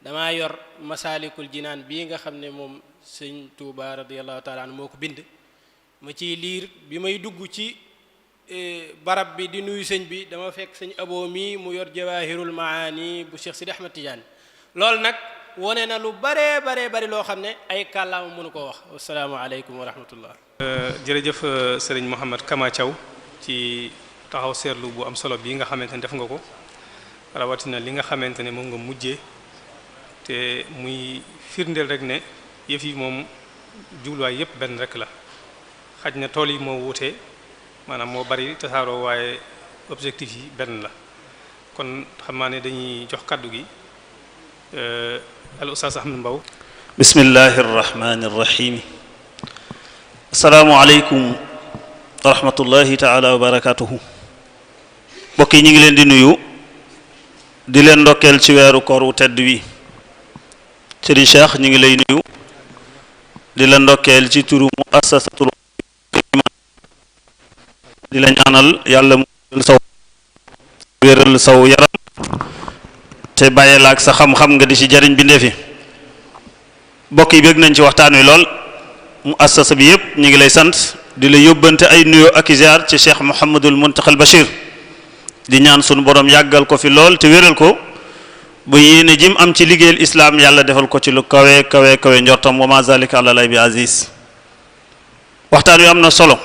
damaa yor Masaalikul Jinaan bii nga xam ne moom sëñ Touba radiyallahu taala anhu moo ko bind ma ciy liir bi may dugg ci barab bi di nuyu sëñ bi dama fekk sëñ Abo mi mu yor Jawahirul Maani bu Cheikh Sidi Ahmed Tidiane loolu nag wone na lu bari loo xam ne ay kàllaama mënu koo wax assalaamu aleykum wa rahmatullah jërëjëf sëriñ Mouhamed Kama Thiaw ci taxaw seetlu bu am solo bii nga xamante ne def nga ko rawatina li nga xamante ne moom nga mujjee te muy firndeel rek ne yëf yi moom jubluwaay yëpp benn rek la xaj na tool yi moo wuute maanaam moo bari tasaaroo waaye objectif yi benn la kon xam naa ne dañuy jox kaddu gi al Oustaz Ahmad Mbaw bismillahi arrahmani irrahim asalaamualeykum wa rahmatullahi taala wa barakatuhu mbokk yi ñu ngi leen di nuyu di leen ndokkeel ci weeru koor wu tedd wi Serigne Cheikh ñu ngi lay nuyu di la ndokkeel ci turu muassasatul di la ñaanal yàlla mu wéral saw yaram te bàyyi la ak sa xam-xam nga di ci jariñ bi ndeefi mbokk yi bëgg nañ ci waxtaan wi lool mu assasa bi yëpp ñu ngi lay sant di la yóbbante ay nuyoo ak ziar ci Cheikh Mouhamadul Muntaxal Bachir di ñaan sunu borom yàggal ko fi lool te wéral ko ba yéene jim am ci liggéeyal islaam yàlla defal ko ci lu kawe njortam wa ma zalika ala lay bi aziz waxtaan wi am na solo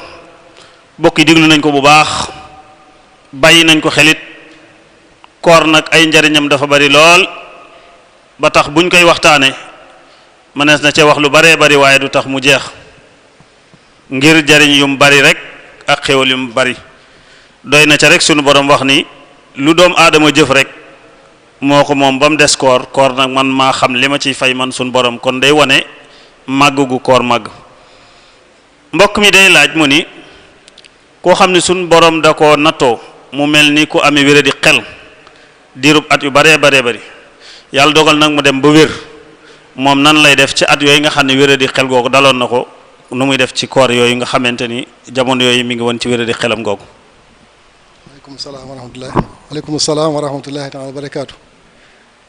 mbokk yi déglu nañ ko bu baax bàyyi nañ ko xelit koor nag ay njariñam dafa bari lool ba tax buñ koy waxtaane mënees na cee wax lu baree bari waaye du tax mu jeex ngir jariñ yum bari rek ak xéwal yum bari doy na ca rek sunu borom wax ni lu doom aadama jëf rek moo ko moom ba mu des koor nag man maa xam li ma ciy fay man sunu borom kon day wane màgg gu koor màgg mbokk mi day laaj mu ni koo xam ne sunu borom da koo nattoo mu mel ni ku amee wéra di xel diirub at yu baree bari yàlla dogal nag mu dem ba wér moom nan lay def ci at yooyu nga xam ne wéra di xel googu daloon na ko nu muy def ci koor yooyu nga xamante ni jamono yooyu mi ngi woon ci wéra di xelam googu waaleykum salaam wa rahmatullahi taala wa barakaatu.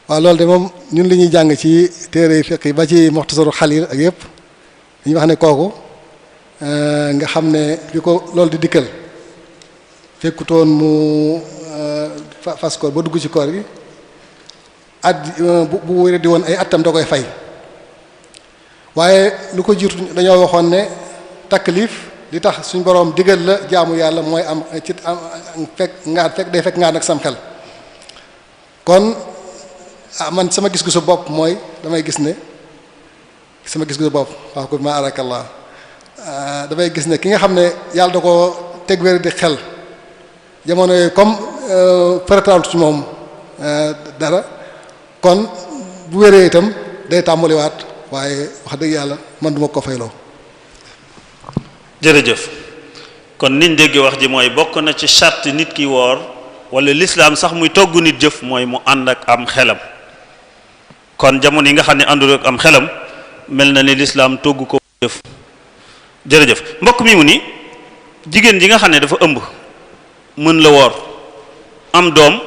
waaw loolu de moom ñun li ñuy jàng ci téere yi fiqh yi ba ci Muxtasaru Xaliil ak yëpp dañuy wax ne kooku nga xam ne bi ko loolu di dikkal fekkutoon mu fas koor ba dugg ci koor gi bu wér di woon ay attam da koy fay waaye lu ko jiitu dañoo waxoon ne taklif li tax suñ boroom digal la jaamu yàlla mooy am ci am fekk nga nag sam xel kon man sama gis-gisu bopp mooy damay gis ne sama gis-gisu bopp waaw ko ma arakallah damay gis ne ki nga xam ne yàlla da ko teg wér di xel jamono yooyu comme farataal ci moom dara kon bu wéree itam day tàmbaliwaat waaye wax dëgg yàlla man duma ko fayloo. jërëjëf kon niñ dégg wax ji mooy bokk na ci charte nit ki woor wala lislaam sax muy togg nit jëf mooy mu ànd ak am xelam kon jamono yi nga xam ne àndul ak am xelam mel na ni lislaam togg ko jëf. jërëjëf mbokk mi mu ni jigéen ji nga xam ne dafa ëmb mën la woor am doom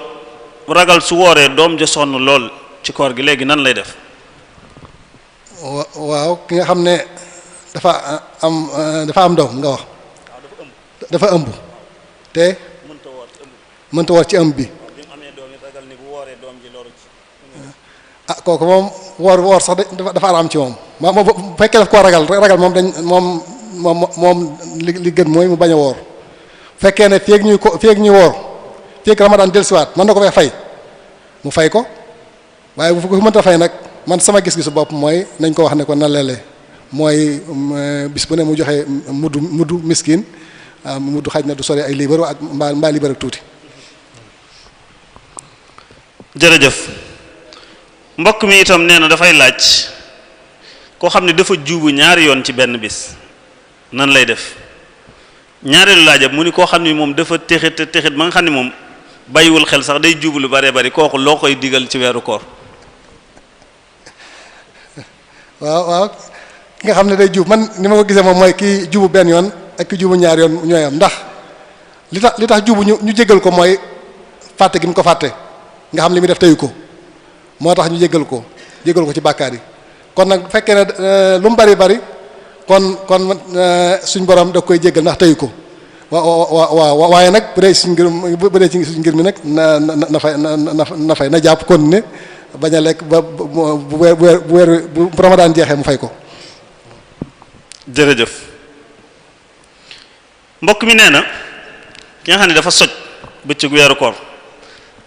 ragal su wooree doom ja sonn lool ci koor gi léegi nan lay def. waaw ki nga xam ne dafa am doom nga wax dafa ëmb te mënta woor ci ëmb bi kooku moom woor sax dafa araam ci moom bu fekkee daf koo ragal moom dañ moom li gën mooy mu bañ a woor fekkee ne feeg ñuy woor feeg Ramadan dellusiwaat mën na ko fay fay mu fay ko waaye bu ko mënta fay nag man sama gis-gisu bopp mooy nañ ko wax ne ko na leele mooy bis bu ne mu joxe muddu miskin muddu xaj na du sori ay liibar ak mbaa liibar ak tuuti. jërëjëf mbokk mi itam nee na dafay laaj koo xam ne dafa juubu ñaari yoon ci benn bis nan lay def ñaareelu laajam mu ni koo xam ne moom dafa texit ba nga xam ne moom bàyyiwul xel sax day juubu lu bare bari kooku loo koy digal ci weeru koor. waaw ki nga xam ne day juub man ni ma ko gisee moom mooy ki jubu benn yoon ak ki jubu ñaari yoon ñooy am ndax li tax jubu ñu jéggal ko mooy fàtte gi mu ko fàtte nga xam li muy def teyu ko moo tax ñu jéggal ko ci bàkkaar yi kon nag bu fekkee ne lu mu bari kon suñ borom da koy jéggal ndax teyu ko waaye nag bu dee suñ ngir mi nag na fay na jàpp kon ne bañ a lekk ba bu Ramadan jeexee mu fay ko. jërëjëf mbokk mi nee na ki nga xam ne dafa soj bëccëgu weeru koor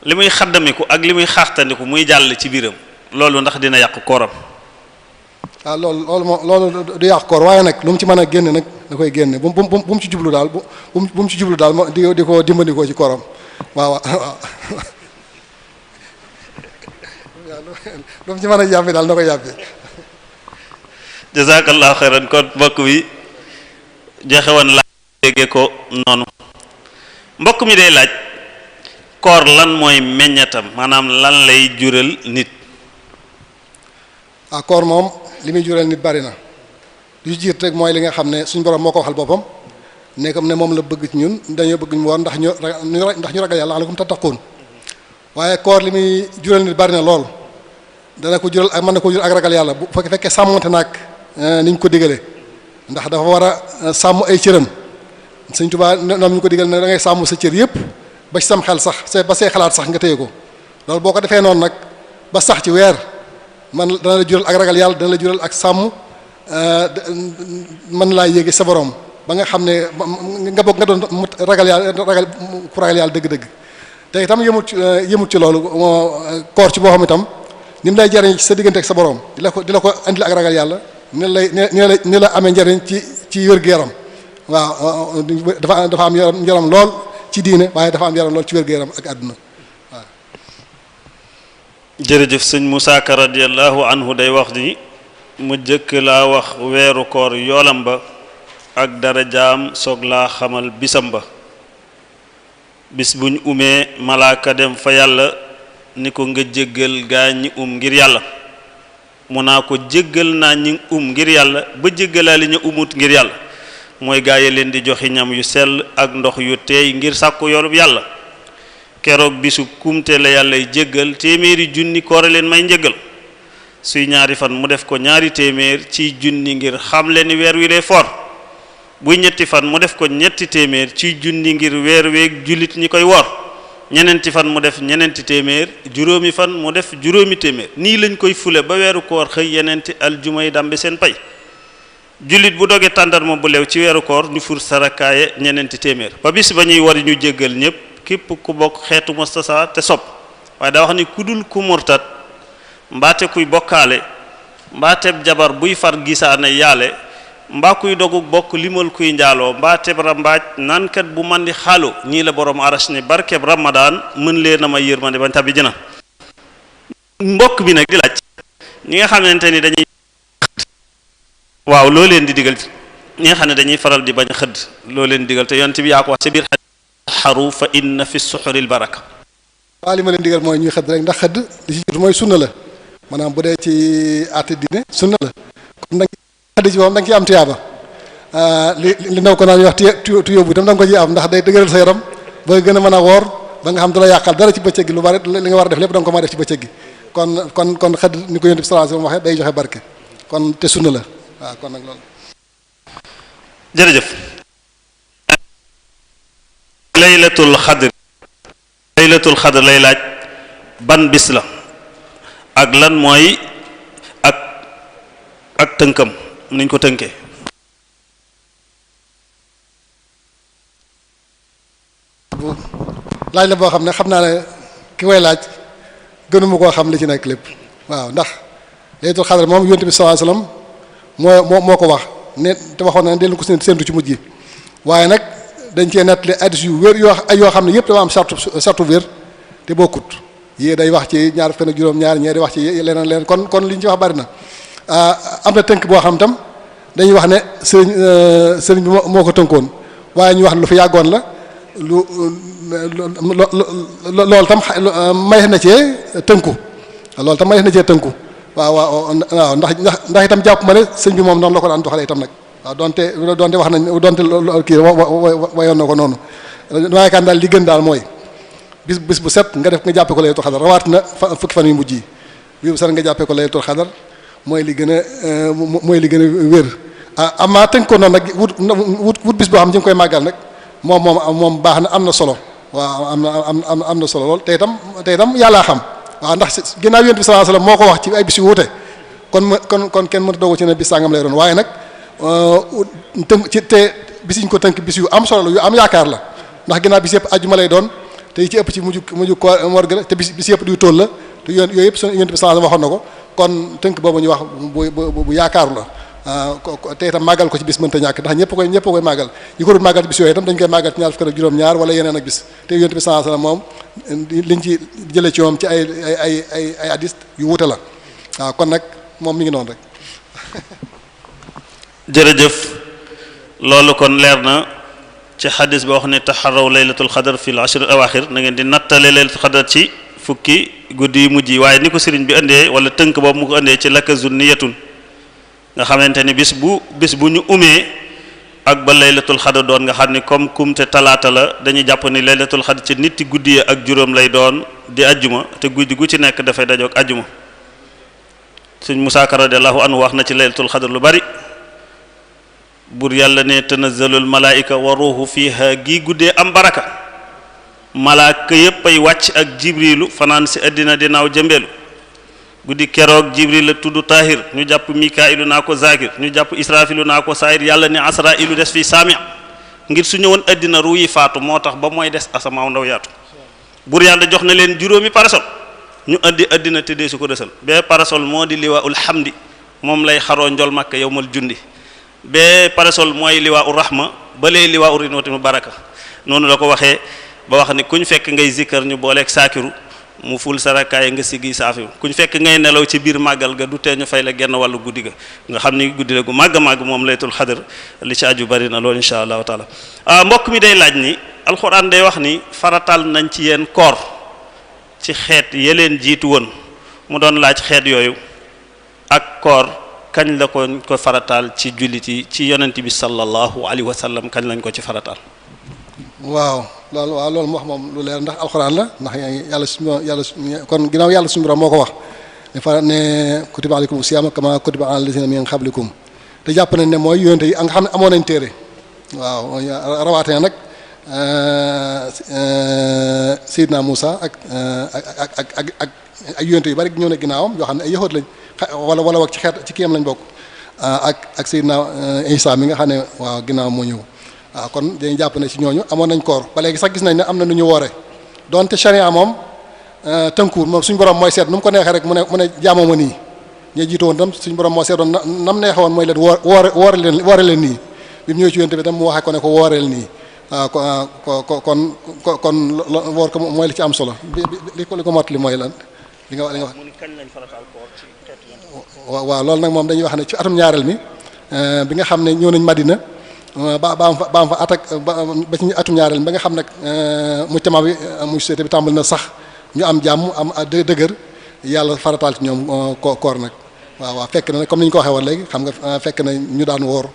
li muy xaddamiku ak li muy xaaxtandiku muy jàll ci biiram loolu ndax dina yàq kooram. waaw loolu du yàq koor waaye nag lu mu ci mën a génne nag da koy génne bu mu ci jublu daal bu mu ci jublu daal di ko dimbandikoo ci kooram waaw lu mu ci mën a yàbbi daal na ko yàbbi. jazakallahu xayran kon mbokk bi joxe woon laaj déggee ko noonu mbokk mi day laaj koor lan mooy meññatam maanaam lan lay jural nit. koor moom li muy jural nit bari na lu jiit rek mooy li nga xam ne suñ borom moo ko waxal boppam ne comme ne moom la bëgg ci ñun dañoo bëgg ñu woor ndax ñu ragal yàlla alakum tattaqun waaye koor li muy jural nit bari na lool dana ko jural ak mën na ko jural ak ragal yàlla bu fekkee sàmmonte naag ni ñu ko digalee ndax dafa war a sàmm ay cëram Sëñ Tuubaa ñoom ñu ko digal ne da ngay sàmm sa cër yépp ba ci sam xel sax ba say xalaat sax nga téye ko loolu boo ko defee noonu nag ba sax ci weer man dana la jural ak ragal yàlla dana la jural ak sàmm mën laa yéege sa borom ba nga xam ne nga bokk nga doon ragal yàlla dëgg-dëgg te itam yëmut ci loolu koor ci boo xam itam ni mu lay jariñ ci sa diggante ak sa borom di la ko andil ak ragal yàlla ni la amee njariñ ci wér-gu-yaram waaw dafa am yaram lool ci diine waaye dafa am yaram lool ci wér-gu-yaram ak àdduna waaw. jërëjëf sëñ Moussa Ka radiyallahu anhu day wax ni mu jëkk laa wax weeru koor yoolam ba ak darajaam soog laa xamal bisam ba bis buñ umee malaaka dem fa yàlla ni ko nga jéggal gaa ñi ngir yàlla mu naa ko jéggal naa ñi ngir yàlla ba jéggalaali ñu umut ngir yàlla mooy gaa yi leen di joxi ñam yu sell ak ndox yu teey ngir sàkku yoolub yàlla keroog bisu kumte la yàllay jéggal téeméeri junni koore leen may njéggal suy ñaari fan mu def ko ñaari téeméer ci junni ngir xamle ni weer wi lay for buy ñetti fan mu def ko ñetti téeméer ci junni ngir weer weeg jullit ñi koy wor ñeneenti fan mu def ñeneenti téeméer juróomi fan mu def juróomi téeméer nii lañ koy fule ba weeru koor xëy yeneenti aljuma yi dambe seen pay jullit bu doge tàndarma bu leew ci weeru koor ñu fur sarakaaye ñeneenti téeméer ba bis ba ñuy war ñu jéggal ñépp képp ku bokk xeetu mustasa te sopp waaye daa wax ni ku dul ku murtat mbaate kuy bokkaale mbaateeb jabar buy far gisaane yaale mbaa kuy dogu bokk limal kuy njaaloo mbaateeb rambaaj naankat bu man di xaalu ñii la borom arash ni barkeb ramadaan mën leen a ma yërmande bañ tabbi jëna mbokk bi nag di laaj ñi nga xamante ni dañuy waaw loo leen di digal ñi nga xam ne dañuy faral di bañ a xëdd loo leen di digal te yonent bi yaa ko wax ci biir xaru fa inna fi suxuril baraka waaw li ma leen digal mooy ñuy xëdd rek ndax xëdd li ci jot mooy sunna la maanaam bu dee ci àtte diine sunna la kon nag xëdd ci moom da nga ciy am tuyaaba li ndaw ko naan wax tuyóbbu itam da nga ko ciy am ndax day dëgëral sa yaram ba gën a mën a woor ba nga xam du la yàqal dara ci bëccëg gi lu bari li nga war a def lépp da nga ko mën a def ci bëccëg gi kon xëdd ni ko yonent bi sallallahu alayhi wasallam waxee day joxe barke kon te sunna la waaw kon nag loolu jërëjëf laylatul xadr lay laaj ban bis la ak lan mooy ak tënkam niñ ko tënkee laaj la boo xam ne xam naa ne ki koy laaj gënuma koo xam li ci nekk lépp waaw ndax laylatul xadr moom yonent bi sallallahu alayhi wasallam moo ko wax ne te waxoon na ne dellu ko séentu ci mujj gi waaye nag dañ cee nettali hadiis yu wér yoo xam ne yëpp dama am sartu wér te bokkut yii day wax ci ñaar fukk ak juróom-ñaar ñee di wax ci leneen kon li ñu ci wax bari na am na tënk boo xam tam dañuy wax ne sëriñ bi moo ko tënkoon waaye ñu wax ne lu fi yàggoon la loolu tam may na cee tënku loolu tam may na cee tënku waaw ndax itam jàpp ma ne sëñ bi moom noonu la ko daan doxalee itam nag waaw donte wax nañ donte kii wayoon na ko noonu waaye kan daal li gën daal mooy bis bu set nga jàppee ko laylatul xadar rawatina fukki fan yu mujj yi bis bu set nga jàppee ko laylatul xadar mooy li gën a wér amaa tënk ko noonu nag wut bis boo xam ne ñu ngi koy màggal nag moom baax na am na solo waaw am na solo lool te itam yàllaa xam waaw ndax ginnaaw yonent bi sallallahu alayhi wasallam moo ko wax ci ay bis yu wuute kon kenn mënta dogu ci ne bis sàngam lay doon waaye nag tënk ci te bis ñu ko tënk bis yu am solo la yu am yaakaar la ndax ginnaaw bis yëpp ajjuma lay doon te yi ci ëpp ci mujj koor gi la te bis yëpp duy tool la te yooyu yëpp yonent bi sallallahu alayhi wasallam waxoon na ko kon tënk boobu ñu wax bu yaakaaru la te itam màggal ko ci bis mënta ñàkk ndax ñëpp koy màggal ñi ko dul màggal ci bis yooyu itam dañ koy màggal ci ñaar fukk ak juróom-ñaar wala yeneen ak bis te yonent bi sallallahu alayhi wasallam moom liñ ci jëlee ci moom ci ay hadis yu wuute la waaw kon nag moom mi ngi noonu rek. jërëjëf loolu kon leer na ci xadis boo xam ne taxaraw laylatul xadar fi l ashr al awaxir na ngeen di nattale laylatul xadar ci fukki guddi yu mujj yi waaye ni ko sëriñ bi indee wala tënk boobu mu ko indee ci laka zunniyatun nga xamante ni bis bu ñu umee ak ba laylatul xadar doon nga xam ni comme kumte talaata la dañuy jàpp ni laylatul xadar ci nitti guddi ak juróom lay doon di ajjuma te guddi gu ci nekk dafay dajoog ajjuma sëñ Musaa Ka radiyallahu anhu wax na ci laylatul xadar lu bari bur yàlla ne tanazzalul malaayika wa ruuhu fiha gi guddee am baraka malaaka yépp ay wàcc ak jibrilu fanaan si àddina dinaaw jëmbeelu guddi keroog jibril la tudd tahir ñu jàpp mikailu naa ko zakir ñu jàpp israfilu naa ko saayir yàlla ne asrailu des fi saami ngir su ñëwoon àddina ruu yi faatu moo tax ba mooy des asamaaw ndaw yaatu bur yàlla jox na leen juróomi parasol ñu andi àddina tëddee su ko desal bee parasol moo di liwaa ul hamdi moom lay xaroo njol makka yowmal jundi bee parasol mooy liwaa ul rahma balee liwaa ul rinwati mu baraka noonu la ko waxee ba wax ni kuñ fekk ngay zikkar ñu booleeg saakiru mu ful sarakaay nga siggi saafiru kuñ fekk ngay nelaw ci biir màggal ga du tee ñu fay la genn wàllu guddi ga nga xam ni guddi la gu màgg màgg moom laylatul xadr li ci aju bari na loolu insha allahu taala mbokk mi day laaj ni alxuraan day wax ni faratal nañ ci yéen koor ci xeet yeleen jiitu woon mu doon laaj xeet yooyu ak koor kañ la ko farataal ci jullit yi ci yonent bi sallallahu alayhi wa sallam kañ lañ ko ci farataal waaw loolu mu wax moom lu leer ndax alxuraan la ndax yàlla kon ginnaaw yàlla suñu borom moo ko wax ne kutiba alaykum siyaam kama kutiba alal lazina min qablikum te jàpp nañ ne mooy yonente yi nga xam ne amoon nañ téere waaw rawaatee nag Seydina Muusa ak yonente yu bari ñëw na ginnaawam yoo xam ne ay yahuud lañ wala wak ci xeet ci kiyam lañ bokk ak Seydina Isa mi nga xam ne waaw ginnaaw moo ñëw waaw kon dañuy jàpp ne ci ñooñu amoon nañ koor ba léegi sax gis nañ ne am na nu ñu woore donte charia moom tënkuwul moom suñu borom mooy seet nu mu ko neexee rek mu ne jaamoo ma nii ñi jiitu woon tam suñu borom moo seetoon nam neexee woon mooy leen woore leen nii bi mu ñëwee ci yonte bi tam mu waxee ko ne ko wooreel nii waaw kon woor ko mooy li ci am solo li ko mot li mooy lan li nga wax waaw loolu nag moom dañuy wax ne ci atum ñaareel mi bi nga xam ne ñëw nañ Madina ba am fa attaque ba ci atum ñaareel ba nga xam nag mujtama bi muy société bi tàmbali na sax ñu am jàmm am dëgër yàlla farataal ci ñoom koor nag waaw fekk na nag comme ni ñu ko waxee woon léegi xam nga fekk na ñu daan woor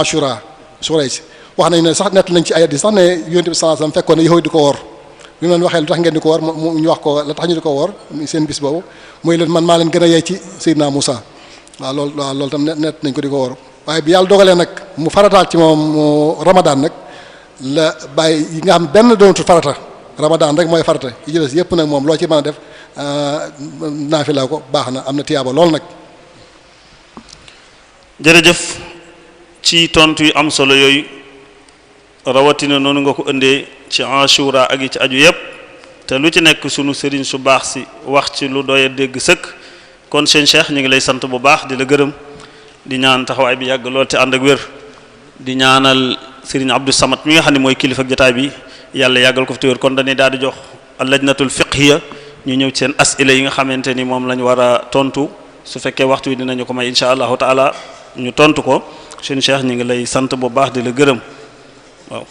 Ashura si wax nañ ne sax nett nañ ci ayat yi sax ne Yonent bi sallallahu alayhi wasallam fekkoon ne yahudi di ko woor bi mu leen waxee lu tax ngeen di ko woor ñu wax ko la tax ñu di ko woor seen bis boobu mooy leen man maa leen gën a yey ci Seydina Muusa waaw loolu tam nett nañ ko di ko woor waaye bi yàlla dogalee nag mu farataal ci moom Ramadan nag la bàyyi yi nga xam benn doonatul farata Ramadan rek mooy farata yi jëles yépp nag moom loo ci mën a def naafila ko baax na am na tiyaaba lool nag. jërëjëf ci tontu yu am solo yooyu rawatina noonu nga ko indee ci Ashura ak yi ci aju yépp te lu ci nekk sunu sëriñ su baax si wax ci lu doy dégg sëkk kon seen Cheikh ñu ngi lay sant bu baax di la gërëm di ñaan taxawaay bi yàgg lool te ànd ak wér di ñaanal sëriñ Abdou Samad mi nga xam ne mooy kilifa ak jotaay bi yàlla yàggal ko fi te wér kon dañuy daal di jox al-lajnatul fiqhiya ñu ñëw ci seen asila yi nga xamante ni moom lañ war a tontu su fekkee waxtu wi dinañu ko may insha allahu taala ñu tontu ko seen Cheikh ñu ngi lay sant bu baax di la gërëm waaw